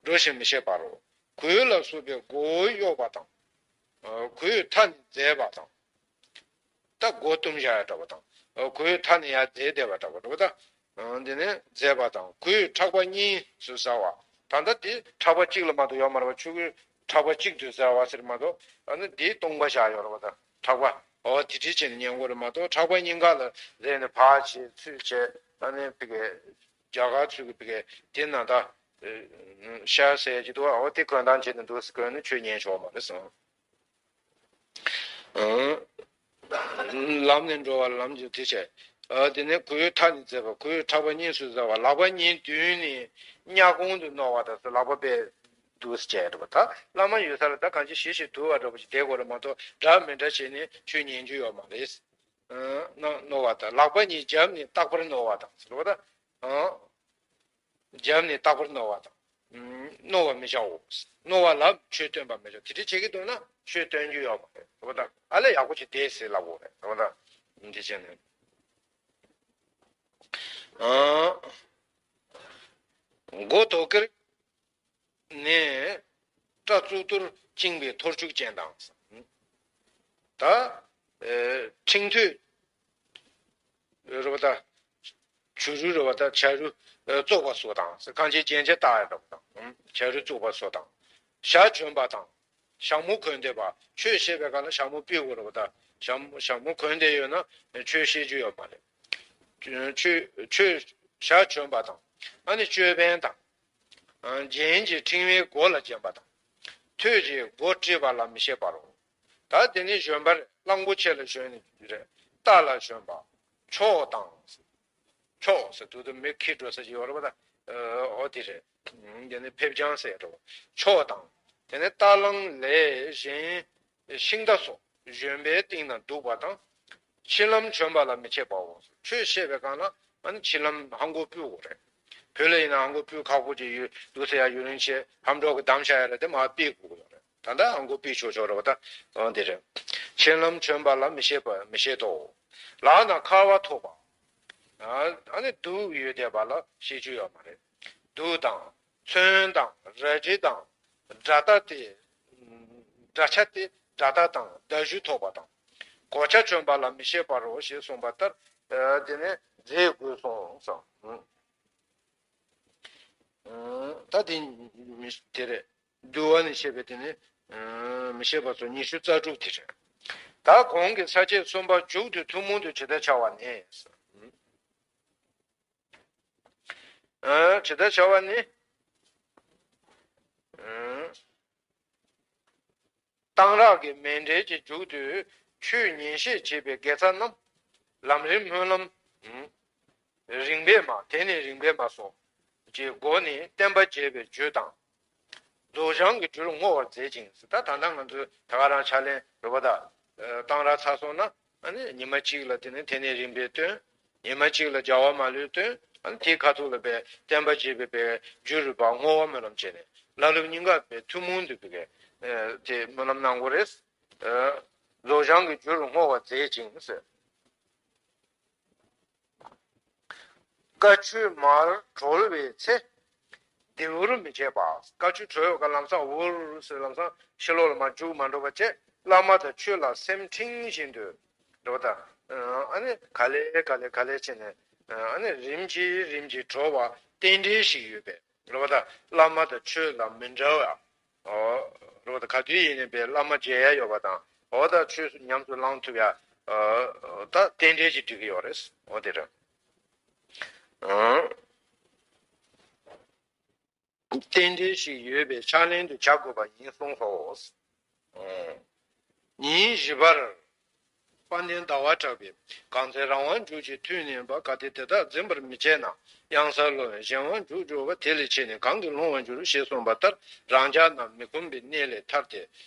འགྲོ་ཞིང་མི་བྱེད་པ་རོ། གོས་ལ་སོགས་པའི་མགོ་བོ་གཡོགས་པ་དང་། གོས་མཐའ་ནས་འཛེགས་པ་དང་། ད་མགོ་བཏུམ་བཞག་ཡ་འདྲ་བ་དང་། གོས་མཐའ་ནས་ཡར་འཛེགས་བསྡད་པ་འདྲ་བ་འདྲ་བ་དང་། འདི་ནས་འཛེགས་པ་དང་གོས་ཕྲག་པ་གཉིས་སུ་ཟ་བ། ད་ལྟ་དེ་ཕྲག་པ་གཅིག་ལ་མ་གཏོགས་ཡོད་མ་རེད་པ། ཆོས་གོས་ཕྲག་པ་གཅིག་ཏུ་ཟ་བ་ཟེར་མ་གཏོགས། ཨ་ནི་དེའི་སྟོང་པ་བཞག་ཡོད་རེད་པ། ད་ཕྲག་པ་འོ་དེ་འདྲ་བྱས་ནས་ཉན་དགོས་རེད་མ་གཏོགས། ཕྲག་པ་གཉིས་ཀ་ལ་འཛེགས་ནས་ཕར་བྱས་ཚུར་བྱས། ཨ་ནི་ཕ་གི་རྒྱ་གར་ཚུར་གི་ཕ་གི་དེ་ན་ད་ཤ་ཟ་ཡ་ཅིག་འདུག་འོ་དེ་གོན་སྟངས་བྱས་ནས་འདུག་ཟེར་གོན་ནས་ཆོས་ཉན་ཆོག་མ་རེད་གསུངས། ལམ་ནས་འགྲོ་བ་ལམ་གྱི་དེ་བྱས། དེ་ནས་གོས་མཐའ་ནས་འཛེགས་པ། གོས་ཕྲག་པ་གཉིས་སུ་ཟ་བ། ལག་པ་གཉིས་བསྡུས་ནས་གཉའ་གོང་དུ་བསྣོལ་བ་དང་། ལག་པ་པས་འདུག་སེ་བྱས་འགྲོ་བ། ད་བླ་མ་ཡོད་ས་ལ་ད་གང་ཅི་ཞི་ཞི་དུལ་བ་འདྲ་པོ་ཞིག་བསྡད་དགོས་རེད་མ་གཏོགས། འདྲ་མི་འདྲ་བྱས་ནས་ཆོས་ཉན་རྒྱུ་ཡོད་མ་རེད། བསྣོལ་བ་དང་། ལག་པ་གཉིས་རྒྱབ་ནས་རྟག་པར་བསྣོལ་བ་དང་ཟེར་བ་ད། རྒྱབ་ནས་རྟག་པར་བསྣོལ་བ་དང་། བསྣོལ་བ་མི་བྱའོ། བསྣོལ་བ་ལ་ཆོས་སྟོན་པ་མི་བྱ། དེ་འདྲ་བྱེད་ཀྱི་འདུག་ན་ཆོས་སྟོན་རྒྱུ་ཡོད་མ་རེད། འོ་ད་ཨ་ལས་ཡག་པོ་ཅིག་བསྡད་ཟེར་ལབ་དགོས་རེད། འོ་ད་འདི་བྱས་ནས། མགོ་ཐོག་ཁེར་ནས་སྐྲ་གཙུག་ཏོར་བཅིངས་པའི་ཐོར་ཅུག་ཅན་དང་། ད་ཁྲིང་ཐོད་རེད་པ་ད། བྱུ་རུ་རེད་པ་ད། བྱ་རུ་བཙོག་པ་སོགས་དང་། གང་ཅི་རྒྱན་ཆ་བཏགས་ཡ་འདྲ་པོ་དང་། བྱ་རུ་བཙོག་པ་སོགས་དང་། ཞྭ་གྱོན་པ་དང་། ཞྭ་མོ་གོན་བསྡད་པ། ཆོས་བཤད་པའི་སྐབས་ལ་ཞྭ་མོ་ཕུད་དགོས་རེད་པ་ད། ཞྭ་མོ་ཞྭ་མོ་གོན་བསྡད་ཡོད་ན་ཆོས་བཤད་རྒྱུ་ཡོད་མ་རེད། ཆོས་ཆོས་ཞྭ་གྱོན་པ་དང་། ཨ་ནི་ཅོད་པན་དང་། རྒྱན་གྱི་ཕྲེང་བའི་མགོ་ལ་བརྒྱན་པ་དང་། ཐོད་ཀྱི་མགོ་བྲེགས་པ་ལ་མི་བྱེད་པ་རོ། ད་དེ་ནས་བཞོན་པར་གླང་པོ་ཆེ་ལ་ཞོན་ནས་རེད། རྟ་ལ་ཞོན་པ། ཁྱོག་དང་། ཁྱོག་ཟེར་དུས་དུ་མི་ཁྱི་འགྲོ་ས་ཅིག་ཡོད་རེད་པ་ད། འོ་དེ་རེད། དེ་ནས་ཕེབས་ཀྱང་ཟེར་འགྲོ། ཁྱོག་དང་། དེ་ནས་རྟ་གླང་ལས་གཞན་ཤིང་རྟ་སོགས་བཞོན་པའི་སྟེང་ན་འདུག་པ་དང་། ཕྱི་ལམ་བྱོན་པ་ལ་མི་བྱེད་པའོ། ཆོས་བཤད་པའི་སྒང་ལ་ཨ་ནི་ཕྱི་ལམ་ཧང་གོ་ཕུད་དགོས་རེད། བོད་ལ་ཡིན་ན་ཧང་གོ་ཕུད་ཁག་པོ་ཅིག་ཡོད་འདུག་ཟེར་ཡ། ཡུན་རིང་ཆེ་ཧམ་འགྲོག་གི་གདམ་བྱ་ཡ་རེད་དེ་མ་ཕུད་དགོས་ཡོད་རེད། ད་ལྟ་ཧང་གོ་ཕུད་ཆོག་ཆོག་རེད་པ་ད། འོ་དེ་རེད། ཕྱི་ལམ་བྱོན་པ་ལ་མི་བྱེད་པ་མི་བྱེད་དོ། ལག་ན་ཁ་བ་ཐོགས་པ། ཨ་ནི་གདུགས་ཡོད་བསྡད་པ་ལ་བྱེད་རྒྱུ་ཡོད་མ་རེད། གདུགས་དང་། མཚོན་དང་། རལ་གྲི་དང་། དགྲ་སྟ་སྟེ། དགྲ་ཆ་སྟེ་དགྲ་སྟ་དང་མདའ་གཞུ་ཐོགས་པ་དང་། གོ་ཆ་གྱོན་པ་ལ་མི་བྱེད་པ་རོ་ཞེས་གསུངས་པ་ལྟར། ཨ་དེ་ནས་མཛེས་དགོས་གསུངས་སོ། ཨ་ད་དེ་མི་དེ་རེད། འདུལ་བ་ནས་བཤད་པའི་དེ་ནི་མི་བྱེད་པ་སོགས་ཉི་ཤུ་རྩ་དྲུག་དེ་རེད། ད་གོང་གི་ས་བཅད་གསུམ་པ་མཇུག་ཏུ་ཐུན་མོང་དུ་ཇི་ལྟར་བྱ་བ་ནས། ཨ་ཇི་ལྟར་བྱ་བ་ནི། ཨ་གཏང་རག་གི་མཎྜལ་གྱི་མཇུག་ཏུ་ཆོས་ཉན་བཤད་བྱེད་པའི་དགེ་རྩ་རྣམས་ལམ་རིམ་སྨོན་ལམ། རིམ་པས་མ། དེ་ནས་རིམ་པས་མ་སོགས་ཀྱི་སྒོ་ནས་བསྟན་པ་རྒྱས་པའི་རྒྱུ་དང་། རྫོགས་བྱང་གི་རྒྱུར་བསྔོ་བར་མཛད་ཅིང་ཟེར། ད་ད་ལྟ་ང་ཚོས་ད་ག་རང་ཕྱག་ལེན་རེད་པ་ད། གཏང་རག་ཚར་སོང་ན་ཨ་ནི་ཉི་མ་གཅིག་ལ་དེ་ནས་དེ་ནས་རིམ་པས་བཏོན། ཉི་མ་གཅིག་ལ་བྱ་བ་མ་ལུས་བཏོན། ཨ་ནི་དེའི་ཁ་ཐུག་ལ་པའི་བསྟན་པ་རྒྱས་པའི་པའི་རྒྱུ་རུ་བ་བསྔོ་བ་སྨོན་ལམ་བྱས་ནས་བླ་སློབ་གཉིས་ཀ་པའི་ཐུན་མོང་དུ་པའི་དེ་སྨོན་ལམ་གནང་དགོས་རེད། རྫོགས་བྱང་གི་རྒྱུར་བསྔོ་བར་མཛད་ཅིང་ཟེར། བཀའ་ཆོས་མར་གྲོལ་བའི་ཚེ། བདེ་བར་མི་བྱེད་པ། བཀའ་ཆོས་གྲོལ་བའི་སྐབས་ལམ་སང་འུར་ཟེར་ལམ་སང་ཕྱི་ལོགས་ལ་མར་རྒྱུག་མ་འགྲོ་བ་བྱས། བླ་མ་དང་ཆོས་ལ་སེམས་ཁྲིད་བཞིན་དུ་འགྲོ་བ་དང་། ཨ་ནི་ག་ལེ་ག་ལེ་ག་ལེ་བྱས་ནས་ཨ་ནི་རིམ་གྱིས་རིམ་གྱིས་གྲོལ་བ་རྟེན་འབྲེལ་ཞིག་ཡོད་པས་འགྲོ་བ་དང་། བླ་མ་དང་ཆོས་ལ་མི་འབྲལ་བ། རོ་ད་ག་དུས་ཡིན་ནའི་པའི་བླ་མ་མཇལ་ཡ་ཡོད་པ་དང་། འོ་ད་ཆོས་སུ་ཉམས་སུ་བླང་ཐུབ་ཡ། ད་རྟེན་འབྲེལ་ཅིག་འགྲིག་གི་ཡོད་རེད། འོ་དེ་རེད། རྟེན་འབྲེལ་ཞིག་ཡོད་པའི་ཕྱག་ལེན་དུ་བྱ་དགོས་པ་ཡིན་གསུངས་སོ། ཉིན་བཞི་པར། དཔལ་ལྡན་ཟླ་བ་གྲགས་པས་གང་ཚེ་རང་དབང་འཇུག་ཅེས་ཐུགས་མཉེས་པ་གལ་ཏེ་དེ་དག་འཛིན་པར་མི་བྱེད་ན། གཡང་སར་ལྷུང་བས་གཞན་དབང་འཇུག་འགྲོ་བ་དེ་ལས་ཆེ་ནས་གང་གིས་ལྷུང་བར་འགྱུར་ཞེས་གསུངས་པ་ལྟར། རང་ཅག་རྣམས་མི་ཁོམ་པའི་གནས་ལས་ཐར་ཏེ།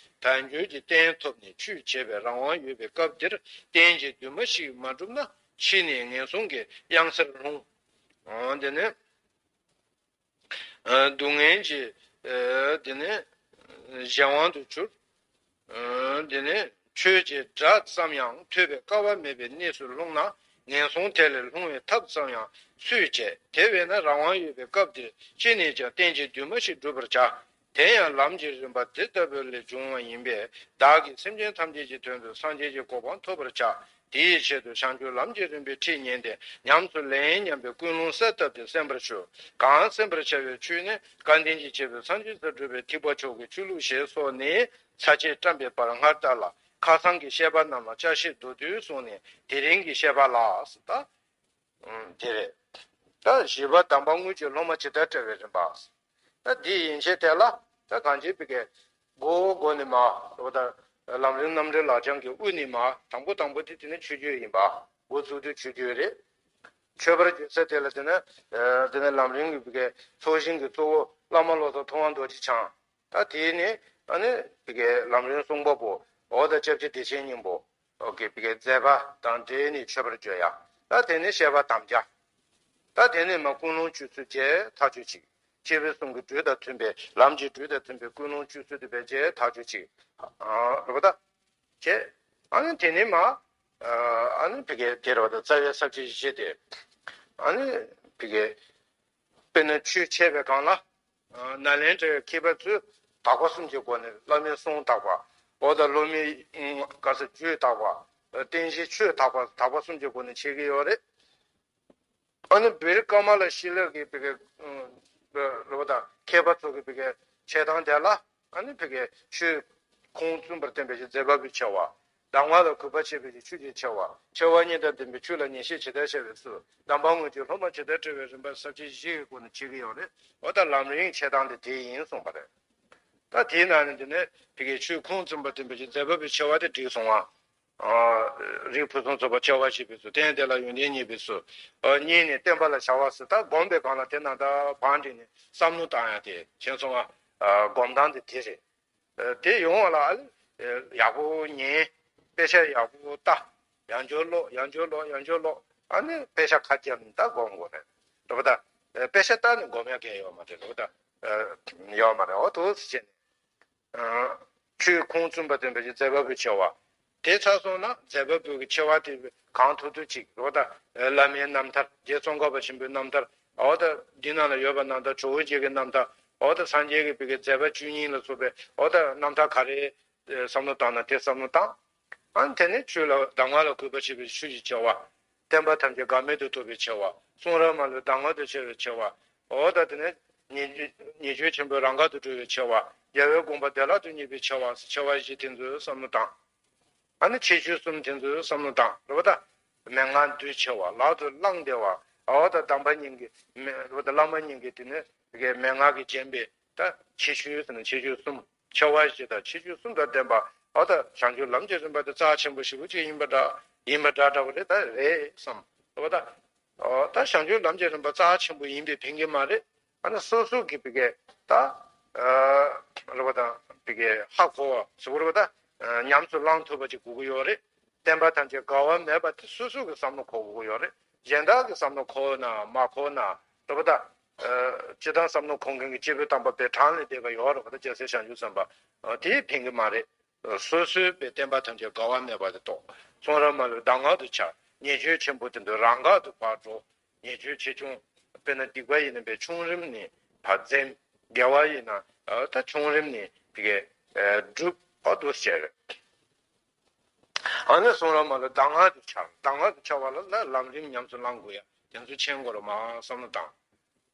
དལ་འབྱོར་གྱི་རྟེན་ཐོབ་ནས་ཆོས་བྱེད་པའི་རང་དབང་ཡོད་པའི་སྐབས་འདིར་རྟེན་གྱི་འདུན་མ་ཞིག་མ་བསྒྲུབས་ན་འཆི་ནས་ངན་སོང་གི་གཡང་སར་ལྷུང་། འོ་དེ་ནས། སྡུག་བསྔལ་གྱི། དེ་ནས་གཞན་དབང་དུ་གྱུར། དེ་ནས་ཆོས་ཀྱི་སྒྲ་ཙམ་ཡང་ཐོས་པའི་སྐལ་བ་མེད་པའི་གནས་སུ་ལྷུང་ན། ངན་སོང་དེ་ལས་ལྷུང་བའི་ཐབས་ཙམ་ཡང་སུས་བྱེད། དེ་བས་ན་རང་དབང་ཡོད་པའི་སྐབས་འདིར་ཅི་ནས་ཀྱང་རྟེན་གྱི་འདུན་མ་ཞིག་བསྒྲུབ་པར་བྱ། དེ་ཡང་ལམ་གྱི་རིམ་པ་འདི་ལྟ་བུ་ལས་འབྱུང་བ་ཡིན་པས། བདག་གིས་སེམས་ཅན་ཐམས་ཅད་ཀྱི་དོན་དུ་སངས་རྒྱས་ཀྱི་གོ་འཕང་ཐོབ་པར་བྱ། དེའི་ཆེད་དུ་བྱང་ཆུབ་ལམ་གྱི་རིམ་པའི་ཁྲིད་ཉན་ཏེ། ཉམས་སུ་ལེན་སྙམ་པའི་ཀུན་སློང་གསལ་བཏབ་སྟེ་གསན་པར་ཞུ། གང་གསན་པར་བྱ་བའི་ཆོས་ནི་སྐལ་ལྡན་གྱི་བྱེད་པའི་སངས་རྒྱས་སུ་གྲུབ་པའི་ཐེག་པ་མཆོག་གི་ཆོས་ལུགས་ཞེས་སོགས་ནི། ཚར་གཅིག་བཀྲམ་པའི་བར་སྔར་ལྟར་ལ། ཁ་སང་གི་བཤད་པ་རྣམས་ལ་བསྐྱར་ཞིབ་མདོར་བསྡུས་གསུངས་ནས་དེ་རིང་གི་བཤད་པ་ལ། ད་དེ་རེད། ད་བཞི་པ་དམ་པ་དངོས་ཀྱི་སློབ་མ་ཇི་ལྟར་བཀྲལ་བའི་རིམ་པ། ད་འདི་ཡན་ཆད་དེ་ལ་ད་གང་ཅི་བི་གའི་མགོ་མགོ་ནས་མར་འོ་ད་ལམ་རིམ་རྣམ་འགྲེལ་ལག་བཅངས་ཀྱི་དབུ་ནས་མར་དང་པོ་དང་པོ་དེ་དེ་ནི་མཆོད་བརྗོད་ཡིན་པ། འགོ་བཙུགས་དུས་མཆོད་བརྗོད་རེད། མཆོད་པར་བརྗོད་ཚེ་དེ་ལ་དེ་ནི་དེ་ནི་ལམ་རིམ་གྱི་བི་གའི་ཚོགས་ཞིང་གི་གཙོ་བོ་བླ་མ་བློ་བཟང་ཐུབ་དབང་རྡོ་རྗེ་འཆང་། ད་དེ་ནི་ཨ་ནི་བི་གའི་ལམ་རིམ་གསུང་པ་པོ་འོ་ད་སྐྱབས་རྗེ་བདེ་ཆེན་སྙིང་པོ། ཨོ་ཀེ། བི་གའི་མཛད་པ་དང་འབྲེལ་ནས་མཆོད་པར་བརྗོད་ཡ། ད་དེ་ནས་བཤད་པ་དམ་བཅའ། ད་དེ་ནས་མར་ཀུན་སློང་བཅུ་ཚུལ་བརྒྱད་ཐག་གཅོད་ཅིག་སྤྱི་བོའི་གསུང་གི་སྒྲོས་དང་མཐུན་པའི་ལམ་གྱི་སྒྲོས་དང་མཐུན་པའི་ཀུན་སློང་བཅུ་ཚུལ་དེ་བས་བརྒྱད་ཐག་གཅོད་ཅིག་རེད་པ་ད། བྱས། ཨ་ནི་དེ་ནས་མར། ཨ་ནི་བི་གའི་དེ་རེད་པ་ད་རྩ་བའི་ས་བཅད་བཞི་དེ། ཨ་ནི་བི་གའི། དཔེར་ན་ཆོས་འཆད་པའི་སྒང་ལ། ནཱ་ལེནྡྲའི་མཁས་པ་ཚོས་དག་པ་གསུམ་གྱི་སྒོ་ནས་བླ་མའི་གསུང་དག་པ། འོ་ད་སློབ་མའི་ག་ས་རྒྱུད་དག་པ། རྟེན་གཞི་ཆོས་དག་པ་དག་པ་གསུམ་གྱི་སྒོ་ནས་འཆད་ཀྱི་ཡོད་རེད། ཨ་ནི་བེར་ཀ་མ་ལ་ཤཱི་ལ་གི་བི་གའི་རེད་པ་ད་མཁས་པ་ཚོ་གི་བི་གའི་འཆད་སྟངས་དེ་ལ། ཨ་ནི་བི་གའི་ཆོས་ཁུངས་བཙུན་པར་བསྟན་པའི་མཛད་པ་པོའི་ཆེ་བ། གདམས་ངག་ལ་གུས་པ་བྱེད་པའི་ཆོས་ཀྱི་ཆེ་བ། ཆེ་བ་གཉིས་དང་ལྡན་པའི་ཆོས་ལ་ཉན་བཤད་ཇི་ལྟར་བྱ་བའི་ཚུལ། དམ་པ་དངོས་ཀྱི་སློབ་མ་ཇི་ལྟར་བཀྲལ་བའི་རིམ་པ་ས་བཅད་བཞི་ཡི་སྒོ་ནས་འཆད་ཀྱི་ཡོད་རེད། འོ་ད་ལམ་རིམ་འཆད་སྟངས་དེ་དེ་ཡིན་གསུངས་པ་རེད། ད་དེའི་ནང་ནས་འདི་ནས་བི་གའི་ཆོས་ཁུངས་བཙུན་པར་བསྟན་པའི་མཛད་པ་པོའི་ཆེ་བ་དེ་འགྲིག་སོང་ང་། རིགས་ཕུན་སུམ་ཚོགས་པ་སྐྱེ་བར་བྱེད་པའི་ཚུལ། རྟེན་དེ་ལ་ཡོན་ཏན་བརྙེས་པའི་ཚུལ། གཉིས་ནས་བསྟན་པ་ལ་བྱ་བ་ཟེར། ད་སྒོམ་པའི་སྒང་ལ་དེ་ནང་ད་བང་བསྒྲིགས་ནས་བསམ་བློ་བཏང་ཡ་དེ་མཁྱེན་སོང་ང་། སྒོམ་སྟངས་དེ་དེ་རེད། དེ་ཡོང་བ་ལ་ཡག་པོ་ཉན། དཔེ་ཆ་ཡག་པོ་ལྟ། ཡང་བསྐྱར་ཀློག་ཡང་བསྐྱར་ཀློག་ཡང་བསྐྱར་ཀློག་ཨ་ནི་དཔེ་ཆ་ཁ་བརྒྱབ་ནས་ད་སྒོམ་དགོས་རེད། རེད་པ་ད། དཔེ་ཆ་ལྟ་ནས་སྒོམ་ཡག་གང་ཡོད་མ་རེད། རེད་པ་ད། ཡོད་མ་རེད། འོ་འདུག་སེ་བྱས་ནས། ཆོས་ཁུངས་བཙུན་པར་བསྟན་པའི་མཛད་པ་པོའི་ཆེ་བ། དེ་ཚར་སོང་ན་མཛད་པ་པོའི་ཆེ་བ་དེ་གང་ཐུབ་ཐུབ་ཅིག་རེད་པ་ད། བླ་མའི་རྣམ་ཐར། རྗེ་ཙོང་ཁ་པ་ཆེན་པོའི་རྣམ་ཐར། འོ་ད་འདི་ནང་ལ་ཡོད་པ་རྣམ་ཐར། ཇོ་བོ་རྗེ་གི་རྣམ་ཐར། འོ་ད་སངས་རྒྱས་ཀྱི་བི་གའི་མཛད་པ་བཅུ་གཉིས་ལ་སོགས་པའི་འོ་ད་རྣམ་ཐར་ག་རེ། བསམ་བློ་བཏང་ན་དེ་བསམ་བློ་བཏང་། ཨ་ནི་དེ་ནས་ཆོས་ལ་གདམས་ངག་ལ་གུས་པ་བྱེད་པའི་ཆོས་ཀྱི་ཆེ་བ། བསྟན་པ་ཐམས་ཅད་འགལ་མེད་དུ་རྟོགས་པའི་ཆེ་བ། གསུང་རབ་མ་ལུས་གདམས་ངག་ཏུ་ཤར་བའི་ཆེ་བ། འོ་ད་དེ་ནས་ཉེ་ཉེ་ཆོས་ཆེན་པོའི་རང་འགག་ཏུ་གྲོལ་བའི་ཆེ་བ། རྒྱལ་བའི་དགོངས་པ་བདེ་བླག་ཏུ་རྙེད་པའི་ཆེ་བ། ཆེ་བ་བཞི་དེ་ཚོའི་བསམ་བློ་བཏང་། ཨ་ནི་ཁྱད་ཆོས་གསུམ་དེ་ཚོའི་བསམ་བློ་བཏང་། རེད་པ་ད། མན་ངག་འདུས་ཆེ་བ། ལག་ཏུ་བླངས་བདེ་བ། འོ་ད་གདམས་པ་སྙིང་གི་མེ་རེད་པ་ད། བླ་མ་སྙིང་གི་དེ་ནས་དེ་གའི་མན་ངག་གིས་བརྒྱན་པའི་ད་ཁྱད་ཆོས་ཟེར་ན་ཁྱད་ཆོས་གསུམ། ཆེ་བ་བཞི་དང་ཁྱད་ཆོས་གསུམ་དང་ལྡན་པ། འོ་ད་བྱང་ཆུབ་ལམ་གྱི་རིམ་པ་དེ་རྩ་ཆེན་པོ་ཞེ་པོ་ཅིག་ཡིན་པ་འདྲ། ཡིན་པ་འདྲ་འདྲ་པོ་རེད། ད་རེད་བསམ། རེད་པ་ད། འོ་ད་བྱང་ཆུབ་ལམ་གྱི་རིམ་པ་རྩ་ཆེན་པོ་ཡིན་པས་ཕན་གྱི་མ་རེད། ཨ་ནི་སོ་སོ་གི་བི་གའི་ད། རེད་པ་ད། བི་གའི་ཧ་གོ་བ་ཟེར་བ་རེད་པ་ད། ཉམས་སུ་བླང་ཐུབ་པ་ཅིག་དགོས་ཀྱི་ཡོད་རེད། བསྟན་པ་ཐམས་ཅད་འགལ་བ་མེད་པ་དེ་སོ་སོ་གི་བསམ་བློ་འཁོར་དགོས་ཀྱི་ཡོད་རེད། གཞན་དག་གི་བསམ་བློ་འཁོར་ན་མ་འཁོར་ན། རེད་པ་ད། སྤྱིར་བཏང་བསམ་བློ་འཁོར་མཁན་གྱི་སྐྱེས་བུ་དམ་པ་དཔེ་གྲངས་ལས་འདས་པ་ཡོད་རེད་པ་ད། རྒྱལ་སྲས་བྱང་ཆུབ་སེམས་དཔའ། དེས་ཕན་གྱི་མ་རེད། སོ་སོའི་བའི་བསྟན་པ་ཐམས་ཅད་འགལ་བ་མེད་པ་དེ་རྟོགས། གསུང་རབ་མ་ལུས་གདམས་ངག་ཏུ་འཆར། ཉེ་ཆོས་ཆེན་པོ་དེ་ཚོ་རང་འགག་ཏུ་ཕར་འགྲོ། ཉེ་ཆོས་ཆེ་ཆུང་། དཔེར་ན་སྡིག་པ་ཡིན་ན་བའི་ཆུང་རིམ་ནས་ཕར་འཛེམ། དགེ་བ་ཡིན་ན་ད་ཆུང་རིམ་ནས་དེ་གའི་སྒྲུབ་པ་དུ་བྱས་རེད། ཨ་ནི་གསུང་རབ་མ་ལུས་གདམས་ངག་ཏུ་འཆར། གདམས་ངག་ཏུ་འཆར་བ་ལ་ལམ་རིམ་ཉམས་སུ་བླང་དགོས་ཡ་དེ་ཚོ་མཁྱེན་དགོས་རེད་མ་བསམ་བློ་བཏང་།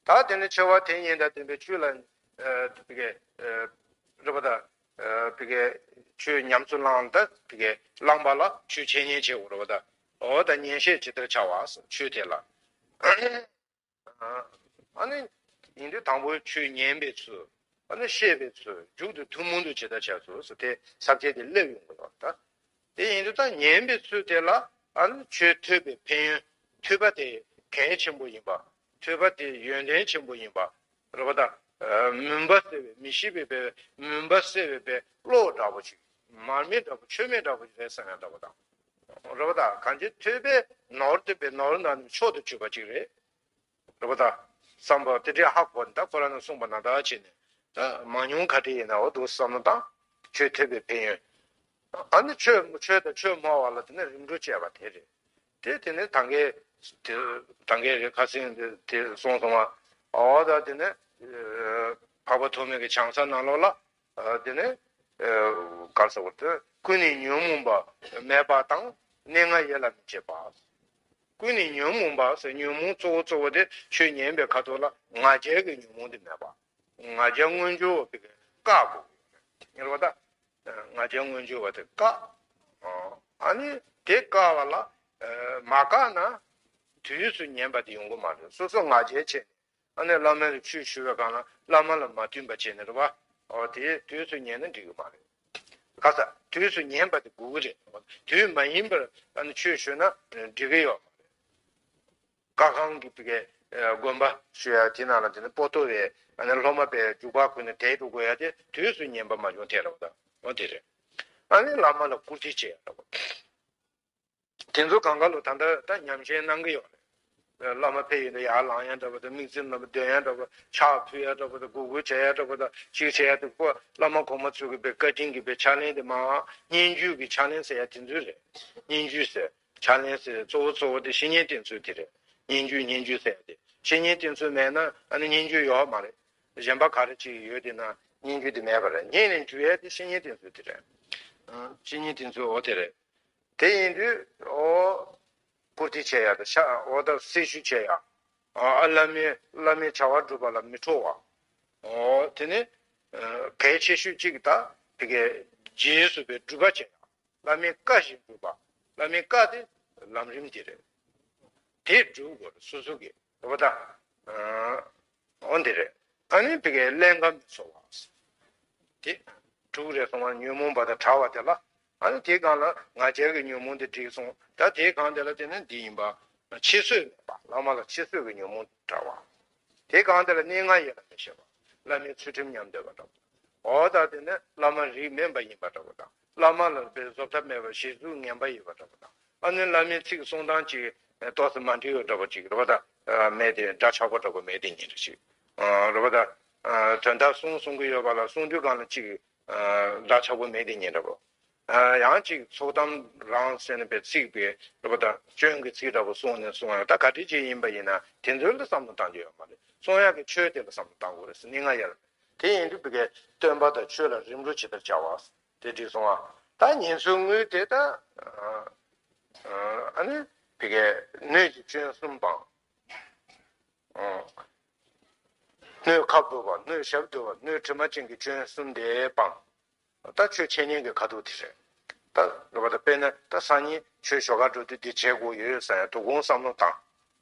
ད་དེ་ནས་ཆེ་བ་དེ་ཉིད་དང་ལྡན་པའི་ཆོས་ལ། ཨ། བི་གའི། ཨ། རེད་པ་ད། ཨ། བི་གའི། ཆོས་ཉམས་སུ་བླངས་ད་དེ་གའི་བླངས་པ་ལ་ཆོས་འཆད་ཉན་བྱེད་དགོས་རེད་པ་ད། འོ་ད་ཉན་བཤད་ཇི་ལྟར་བྱ་བ་ཟེར་ཆོས་དེ་ལ། ཨ་ནི་ཡིན་དུས་དང་པོ་ཆོས་ཉན་པའི་ཚུལ། ཨ་ནི་བཤད་པའི་ཚུལ། མཇུག་ཏུ་ཐུན་མོང་དུ་ཇི་ལྟར་བྱ་ཚུལ་ཟེར་དེ་ས་བཅད་དེ་སླེབས་ཡོང་གི་རེད་པ་ད། དེ་ཡིན་དུས་ད་ཉན་པའི་ཚུལ་དེ་ལ་ཨ་ནི་ཆོས་ཐོས་པའི་ཕན་ཡོན། ཐོས་པ་དེ་གལ་ཆེན་པོ་ཡིན་པ། ཐོས་པ་དེ་ཡོན་ཏན་ཆེན་པོ་ཡིན་པ། རེད་པ་ད། མུན་པ་སེལ་བའི་མི་ཤེས་པའི་པའི་མུན་པ་སེལ་བའི་པའི་བློ་འདྲ་པོ་ཅིག་མར་མེ་འདྲ་པོ་མཆོད་མེ་འདྲ་པོ་ཅིག་རེད་བསམ་ཡང་འདྲ་པོ་དང་། རེད་པ་ད། གང་ཅི་ཐོས་པས་ནོར་ཐོས་པས་ནོར་ན་ནི་མཆོག་ཏུ་གྱུར་པ་ཅིག་རེད། རེད་པ་ད། བསམ་པ་དེ་འདྲའི་ཧ་གོ་ནས་ད་ཁོ་རང་ནས་གསུངས་པ་ན་ད་བྱས་ནས་ད་མང་ཉུང་ག་འདྲ་ཡིན་ན་འོ་འདུག་བསམ་བློ་བཏང་། ཆོས་ཐོས་པའི་ཕན་ཡོན། ཨ་ནི་ཆོས་ཆོས་དང་ཆོས་སྨྲ་བ་ལ་དེ་ནས་རིམ་གྲོ་བྱས་པ་དེ་རེད། དེ་དེ་ནས་ད་གིན་དེ་ད་གིན་རེད་ཁ་སང་དེ་དེ་གསུངས་སོང་བ། འོ་ད་དེ་ནས་འཕགས་པ་ཐོགས་མེད་ཀྱི་བྱང་ས་ནང་ལོགས་ལ། དེ་ནས་ག་རེ་ཟེར་བ་དེ་ཀུན་ནས་ཉོན་མོངས་པ་མེད་པ་དང་གནས་ལྔ་ཡིད་ལ་མི་བྱེད་པ། ཀུན་ནས་ཉོན་མོངས་པ་ཟེར་ཉོན་མོངས་གཙོ་བོ་གཙོ་བོ་དེ་ཆོས་ཉན་པའི་ཁ་ཐོག་ལ་ང་རྒྱལ་གྱི་ཉོན་མོངས་དེ་མེད་པ། ང་རྒྱལ་མངོན་གྱུར་བ་དེ་བཀག་དགོས་ཀྱི་ཡོད་རེད། ངེས་པ་ད། ང་རྒྱལ་མངོན་གྱུར་བ་དེ་བཀག་ཨ་ནི་དེ་བཀག་པ་ལ་མ་བཀག་ན་དུས་སུ་ཉན་པ་དེ་ཡོང་གི་མ་རེད། སོ་སོ་ང་རྒྱལ་བྱས་ནས་ཨ་ནི་བླ་མ་ལ་ཆོས་ཞུ་བའི་སྒང་ལ་བླ་མ་ལ་མ་བསྟུན་པ་བྱས་ནས་རེད་པ། འོ་དེ་དུས་སུ་ཉན་ན་འགྲིག་གི་མ་རེད། ག་ས་དུས་སུ་ཉན་པ་དེ་དགོས་ཀྱི་རེད། དུས་མ་ཡིན་པར་ཨ་ནི་ཆོས་ཞུ་ན་འགྲིག་གི་ཡོད་མ་རེད། བཀའ་ཁང་གི་བི་གའི་དགོན་པ་ཞུ་ཡ་དེ་ནང་ལ་དེ་ནི་པོ་ཏོ་བའི་ཨ་ནི་སློབ་མ་པའི་འཇུག་པ་ཁུར་ནས་དེ་འགྲོ་དགོས་ཡ་དེ་དུས་སུ་ཉན་པ་མ་བྱུང་དེ་རེད་པ་ད། འོ་དེ་རེད། ཨ་ནི་བླ་མ་ལ་བཀུར་སྟི་བྱེད་ཡ་རེད་པ། དེ་ཚོ་གང་ག་ལོ་ད་ལྟ་ད་ཉམས་ཞན་གནང་གི་ཡོད་རེད། བླ་མ་ཕེབས་ཡོང་དུས་ཡར་ལངས་ཡ་འདྲ་པོ་དང་དམིགས་བརྩེ་རྣམ་པ་འདོན་ཡ་འདྲ་པོ་ཕྱག་ཕུལ་ཡ་འདྲ་པོ་དང་མགོ་སྒུར་བྱེད་ཡ་འདྲ་པོ་དང་གཅིག་བྱེད་ཡ་དེ་ཁོ་བླ་མ་གོང་མ་ཚོ་གི་པའི་བཀའ་དྲིན་གྱི་པའི་ཕྱག་ལེན་དེ་མ་སྙན་བརྒྱུད་ཀྱི་ཕྱག་ལེན་ཟེར་ཡ་དེ་ཚོ་རེད། སྙན་བརྒྱུད་ཟེར། ཕྱག་ལེན་ཟེར་གཙོ་བོ་གཙོ་བོ་དེ་བཤེས་གཉེན་བསྟེན་ཚུལ་དེ་རེད། སྙན་བརྒྱུད་སྙན་བརྒྱུད་ཟེར་ཡ་དེ། བཤེས་གཉེན་བསྟེན་ཚུལ་མེད་ན་ཨ་ནི་སྙན་བརྒྱུད་ཡོད་མ་རེད། གཞན་པ་ག་རེ་ཅིག་ཡོད་དེ་ན་སྙན་བརྒྱུད་དེ་མེད་པ་རེད། སྙན་ནས་བརྒྱུད་ཡ་དེ་བཤེས་གཉེན་བསྟེན་ཚུལ་དེ་རེད། ཨ། བཤེས་གཉེན་བསྟེན་ཚུལ་འོ་དེ་རེད། དེ་ཡིན་དུས་འོ། བཀུར་སྟི་བྱེད་ཡ་དང་ཤ་འོ་ད་སྲི་ཞུ་བྱེད་ཡ། ཨ། བླ་མའི་བླ་མའི་བྱ་བ་སྒྲུབ་པ་ལ་མི་ཁྲོ་བ། འོ་དེ་ནི་གལ་ཆེ་ཤོས་གཅིག་ད་དེ་གའི་རྗེས་སུ་པའི་སྒྲུབ་པ་བྱེད་ཡ། བླ་མའི་བཀའ་བཞིན་སྒྲུབ་པ། བླ་མའི་བཀའ་དེ་ལམ་རིམ་དེ་རེད། དེ་སྒྲུབ་དགོས་རེད་སོ་སོ་གིས་རེད་པ་ད། འོ་འདི་རེད། ཨ་ནི་དེ་གའི་ཀླན་ཀ་མི་འཚོ་བ། དེ་དྲུག་རེད་སོང་བ་ཉོན་མོངས་པ་དང་བྲལ་བ་དེ་ལ། ཨ་ནི་དེའི་སྒང་ལ་ང་རྒྱལ་གྱི་ཉོན་མོངས་དེ་འགྲིག་སོང་། ད་དེའི་སྒང་དེ་ལ་དེ་ནི་འདི་ཡིན་པ། ཕྱི་བསོད་མེད་པ། བླ་མ་ལ་ཕྱི་བསོད་ཀྱི་ཉོན་མོངས་བྲལ་བ། དེའི་སྒང་དེ་ལ་གནས་ལྔ་ཡིད་ལ་མི་བྱེད་པ། བླ་མའི་ཚུལ་ཁྲིམས་ཉམས་བསྡད་པ་འདྲ་པོ། འོ་ད་དེ་ནི་བླ་མ་རིགས་དམན་པ་ཡིན་པ་འདྲ་པོ་དང་། བླ་མ་ལ་བཟོད་ཐབས་མེད་པ་གཞི་གཟུགས་ངན་པ་ཡིན་པ་འདྲ་པོ་དང་། ཨ་ནི་བླ་མའི་ཚིག་གསུང་སྟངས་ཅིག་ཏོག་ཙམ་མ་འགྲིག་པ་འདྲ་པོ་ཅིག་རེད་པ་ད། མེད་དེ་འདྲ་ཆགས་པོ་འདྲ་པོ་མེད་དེ་ཉིན་རེ་ཞིག་རེད་པ་ད། དོན་དག་གསུང་གསུང་གི་ཡོད་པ་ལ་གསུང་དུས་སྒང་ལ་ཅིག་འདྲ་ཆགས་པོ་མེད་དེ་ཉིན་འདྲ་པོ། ཡང་ཅིག་ཚོགས་གཏམ་རང་ཟེར་ནས་པའི་ཚིག་པའི་རེད་པ་ད་སྐྱོན་གྱི་ཚིག་འདྲ་པོ་གསུངས་ནས་གསུང་ཡང་ད་ག་འདྲ་ཅིག་ཡིན་པ་ཡིན་ན་དེ་ཚོ་ལ་བསམ་བློ་བཏང་རྒྱུ་ཡོད་མ་རེད། གསུང་ཡག་གི་ཆོས་དེ་ལ་བསམ་བློ་བཏང་དགོས་རེད་ཟེར་གནས་ལྔ་ཡར། དེ་ཡིན་དུས་བི་གའི་སྟོན་པ་དང་ཆོས་ལ་རིམ་གྲོ་ཇི་ལྟར་བྱ་བ། དེ་འགྲིག་སོང་ཨ། ད་ཉན་ཚུལ་དངོས་དེ་ད། ཨ་ནི་བི་གའི་སྣོད་ཀྱི་སྐྱོན་གསུམ་སྤང་། སྣོད་ཁ་སྦུབ་པ། སྣོད་ཞབས་རྡོལ་བ། སྣོད་དྲི་མ་ཅན་གྱི་སྐྱོན་གསུམ་དེ་སྤང་། ད་ཆོས་འཆད་ཉན་གྱི་ཁ་ཐུག་དེ་རེད། ད་རེད་པ་ད་དཔེར་ན་ད་སང་ཉིན་ཆོས་ཞོགས་ཀ་འགྲོ་དུས་འདི་བྱེད་དགོས་ཡོད་ཟེར་ཡང་དོ་དགོང་བསམ་བློ་བཏང་།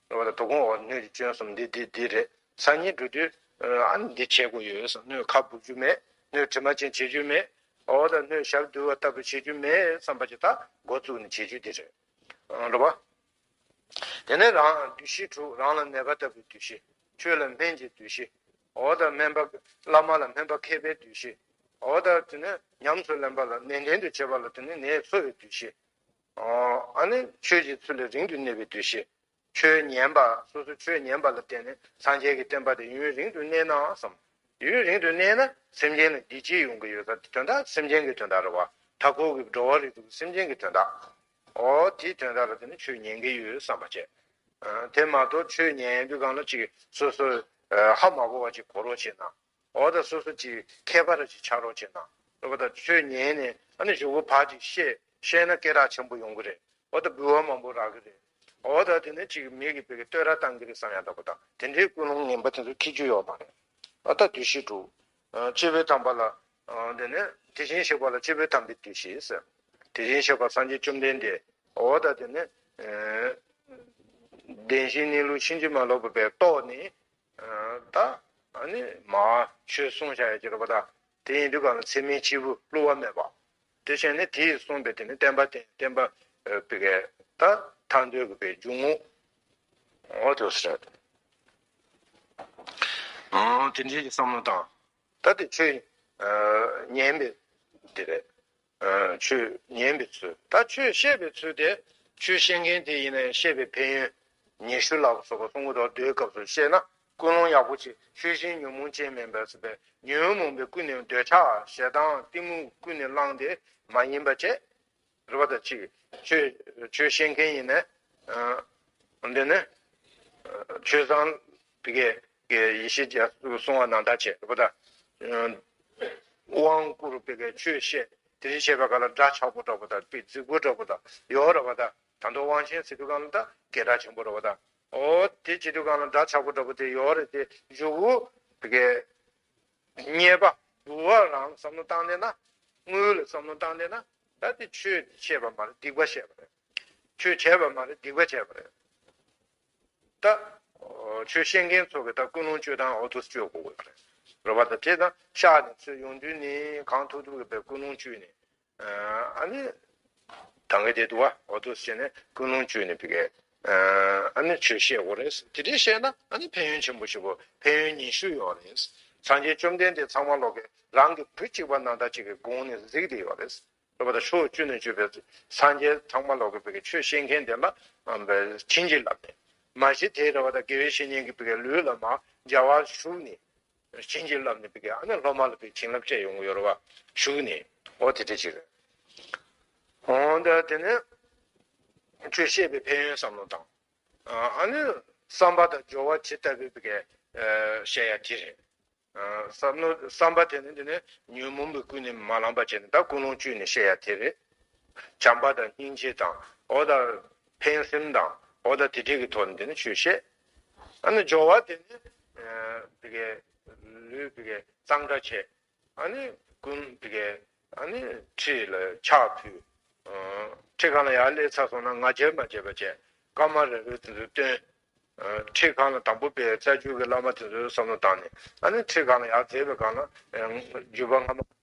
རེད་པ་ད་དོ་དགོང་འོ་སྣོད་ཀྱི་སྐྱོན་གསུམ་འདི་འདི་འདི་རེད། སང་ཉིན་འགྲོ་དུས་ཨ་ནི་འདི་བྱེད་དགོས་ཡོད་ཟེར། སྣོད་ཁ་སྦུབ་རྒྱུ་མེད། སྣོད་དྲི་མ་ཅན་བྱེད་རྒྱུ་མེད། འོ་ད་སྣོད་ཞབས་རྡོལ་བ་ལྟ་བུ་བྱེད་རྒྱུ་མེད་བསམ་པ་ཅིག་ད་འགོ་བཙུགས་ནས་བྱེད་རྒྱུ་འདི་རེད། རེད་པ། དེ་ནས་རང་འདུ་ཤེས་དྲུག་རང་ལ་གནོད་པ་ལྟ་བུའི་འདུ་ཤེས། ཆོས་ལ་སྨན་གྱི་འདུ་ཤེས། འོ་ད་སྨན་པ། བླ་མ་ལ་སྨན་པ་མཁས་པའི་འདུ་ཤེས། འོ་ད་དེ་ནས་ཉམས་སུ་ལེན་པ་ལ་ནན་ཏན་དུ་བྱེད་པ་ལ་དེ་ནས་ནད་གསོ་བའི་འདུ་ཤེས། ཨ་ནི་ཆོས་ཀྱི་ཚུལ་ལ་རིང་དུ་གནས་པའི་འདུ་ཤེས། ཆོས་ཉན་པ། སོ་སོ་ཆོས་ཉན་པ་ལ་བརྟེན་ནས་སངས་རྒྱས་ཀྱི་བསྟན་པ་དེ་ཡུན་རིང་དུ་གནས་ན་བསམ། ཡུན་རིང་དུ་གནས་ན་སེམས་ཅན་ལ་བདེ་སྐྱིད་ཡོང་གི་ཡོད་ས་དེ་དོན་དག་སེམས་ཅན་གྱི་དོན་དག་རེད་པ། མཐའ་འཁོར་གྱི་འགྲོ་བ་རིགས་དྲུག་སེམས་ཅན་གྱི་དོན་དག་འོ་དེའི་དོན་དག་ལ་བརྟེན་ནས་ཆོས་ཉན་གྱི་ཡོད་བསམ་པ་བྱས། དེ་མ་གཏོགས་ཆོས་ཉན་དུས་སྒང་ལ་ཅིག་སོ་སོ་ཧ་མ་གོ་བ་ཅིག་གོ་རོགས་བྱས་ན། འོ་ད་སོ་སོ་ཅིག་མཁས་པ་ར་ཅིག་ཆགས་རོགས་བྱས་ན། རེད་པ་ད་ཆོས་ཉན་ནས་ཨ་ནི་གཞུག་གུ་ཕར་ཅིག་བཤད་བཤད་ན་སྐད་གྲགས་ཆེན་པོ་ཡོང་གི་རེད། འོ་ད་འབུལ་བ་མང་པོ་རག་གི་རེད། འོ་ད་དེ་ནས་ཅིག་མི་གི་བོད་ཀྱི་བསྟོད་ར་བཏང་གི་རེད་བསམ་ཡ་འདྲ་པོ་དང་དེ་འདྲའི་ཀུན་སློང་ངན་པ་དེ་ཚོ་འཁྱེར་རྒྱུ་ཡོད་མ་རེད། འོ་ད་འདུ་ཤེས་དྲུག་སྤྱི་བོའི་དང་པ་ལ་ ཨ་དེ་ནི་དེ་བཞིན་གཤེགས་པ་ལ་སྤྱི་བོས་དམ་པའི་དུས་ཞེས་ཟེར། དེ་བཞིན་གཤེགས་པ་སངས་རྒྱས་བཅོམ་ལྡན་འདས་འོ་ད་དེ་ནི་ཨ་བདེན་བཞིའི་གནས་ལུགས་ཕྱིན་ཅི་མ་ལོག་པ་བའི་རྟོགས་ནས་ཨ་ད་ཨ་ནི་མ་ཆོས་གསུངས་བཞག་ཡ་ཅིག་རེད་པ། ད་དེ་ཡིན་དུས་གང་ལ་ཚད་མའི་སྐྱེས་བུ་བསླུ་བ་མེད་པ། དེ་བྱས་ནས་དེས་གསུངས་པའི་དེ་ནི་བསྟན་པ་བསྟན་བསྟན་པ་ཨ་བི་གའི་ད་ཐར་འདོད་ཀྱི་བའི་འཇུག་ངོགས་འོ་དེ་ཟེར། ཨང་དེ་འདྲའི་བསམ་བློ་བཏང་། ད་དེ་ཆོས་ཨ་ཉན་པའི་དེ་རེད། ཨ་ཆོས་ཉན་པའི་ཚུལ། ད་ཆོས་བཤད་པའི་ཚུལ་དེ་ཆོས་བཤད་མཁན་དེ་ཡིན་ན་ཡང་བཤད་པའི་ཕན་ཡོན་ཉི་ཤུ་ལ་སོགས་པ་གསུང་གི་འདུག་དེའི་སྐབས་སུ་བཤད་ན་ཀུན་སློང་ཡག་པོ་ཆེ། ཆོས་བཞིན་ཉོན་མོངས་ཅན་མིན་པར་ཟེར་བའི་ཉོན་མོངས་པའི་ཀུན་ནས་འདོད་ཆགས་ཞེ་སྡང་གཏི་མུག་ཀུན་ནས་བསླངས་ཏེ་མ་ཡིན་པ་བྱས། རེད་པ། ད་ཅིག་ཆོས་ཆོས་བཤད་མཁན་ཡིན་ན་ཨ་འདི་ནི་ཨ་ཆོས་བཟང་དེ་གའི་གི་ཡེ་ཤེས་རྒྱ་གསུང་བ་ནང་ལྟར་བྱས་རེད་པ། ད་ཨ་དབང་བསྐུར་བའི་གི་ཆོས་བཤད་དེ་རིགས་བཤད་པ་ག་ལ་འདྲ་ཆགས་པོ་འདྲ་པོ་དང་པའི་རྫིག་པོ་འདྲ་པོ་དང་ཡོད་རེད་པ། ད་ད་དུང་དབང་ཆེན་ཟེར་དུས་གང་ལ་ད་གལ་གྲགས་ཆེན་པོ་རེད་པ། ད་འོ་དེ་བྱེད་དུས་གང་ལ་འདྲ་ཆགས་པོ་འདྲ་པོ་དེ་ཡོད་རེད། དེ་མཇུག་གུ་དེ་གའི་ཉེས་པ་འདུལ་བ་རང་བསམ་བློ་བཏང་བསྡད་ན། དངུལ་ལ་བསམ་བློ་བཏང་བསྡད་ན། ད་དེ་ཆོས་བཤད་པ་མ་རེད། སྡིག་པ་བཤད་པ་རེད། ཆོས་བྱས་པ་མ་རེད། སྡིག་པ་བྱས་པ་རེད། ད་ཆོས་བཤད་མཁན་ཚོ་གི་ད་ཀུན་སློང་བཅོས་སྟངས་འོ་དེ་བཅོས་དགོས་ཀྱི་རེད། རེད་པ། ད་དེ་ད་ཤག་ནས་ཚུར་ཡོང་དུས་ནས་གང་ཐུབ་ཐུབ་ཀྱི་བའི་ཀུན་སློང་བཅོས་ནས། ཨ་ནི་ད་ག་དེ་འདུག་བ། འོ་དེ་བྱས་ནས་ཀུན་སློང་བཅོས་ནས་བི་གའི་ཨ་ནི་ཆོས་བཤད་དགོས་རེད། དེ་འདྲས་བཤད་ན་ཨ་ནི་ཕན་ཡོན་ཆེན་པོ་ཞེ་པོ། ཕན་ཡོན་ཉི་ཤུ་ཡོད་རེད། སངས་རྒྱས་བཅོམ་ལྡན་འདས་ཚང་མ་ལོག་གི་རང་གི་བུ་གཅིག་པ་ནང་ལྟར་གཅིག་གི་དགོངས་ནས་གཟིགས་བསྡད་ཡོད་རེད། རེད་པ། ད་ཕྱོགས་བཅུ་ནས་བརྒྱུད་པའི་སངས་རྒྱས་ཚང་མ་ལོག་གི་བི་གའི་ཆོས་བཤད་མཁན་དེ་ལ་བྱིན་གྱིས་བརླབས་ནས། མ་གཞི་དེ་རེད་པ། ད་དགེ་བའི་བཤེས་གཉེན་གྱི་བི་གའི་ལུས་ལ་མར་སྦྱར་བ་ཞུགས་ནས། བྱིན་གྱིས་བརླབས་ནས་བི་གའི་ཨ་ནི་སློབ་མ་ལ་བི་བྱིན་རླབས་བསྐྱེད་ཡོང་གི་ཡོད་རེད་པ། ཞུགས་ནས། འོ་དེ་འདྲ་ཅིག་རེད། འོ་ད་དེ་ནས་ཆོས་བཤད་པའི་ཕན་ཡོན་བསམ་བློ་བཏང་། ཨ་ནི་བསམ་པ་དང་སྦྱོར་བ་ཇི་ལྟ་བུའི་བི་གའི་བཤད་ཡ་དེ་རེད། བསམ་བློ་བསམ་པ་དེ་ནི་འདི་ནི་ཉོན་མོངས་པའི་ཀུན་ནས་མ་བསླངས་པ་བྱས་ནས་ད་ཀུན་སློང་བཅོས་ནས་བཤད་ཡ་དེ་རེད། བྱམས་པ་དང་སྙིང་རྗེ་དང་། འོ་ད་ཕན་སེམས་དང་། འོ་ད་དེ་འདྲས་ཀྱི་ཐོག་ནས་འདི་ནི་ཆོས་བཤད། ཨ་ནི་སྦྱོར་བ་དེ་ནི་བི་གའི་ལུས་བི་གའི་གཙང་སྦྲ་བྱས། ཨ་ནི་ཀུན་བི་གའི་ཨ་ནི་ཁྲི་ལ་ཕྱག་ཕུལ། ཁྲི་སྒང་ལ་ཡར་སླེབས་ཚར་སོང་ན་ང་རྒྱལ་མ་བྱེད་པ་བྱས། སྐར་མ་རེ་རེ་དེ་ཚོ་སྟོན། ཁྲི་སྒང་ལ་དང་པོ་པའི་རྩ་རྒྱུད་ཀྱི་བླ་མ་དེ་ཚོའི་བསམ་བློ་བཏང་ནས། ཨ་ནི་ཁྲི་སྒང་ལ་ཡར་འཛེགས་པའི་སྒང་ལ་རྒྱུད་པ་སྔ་མ་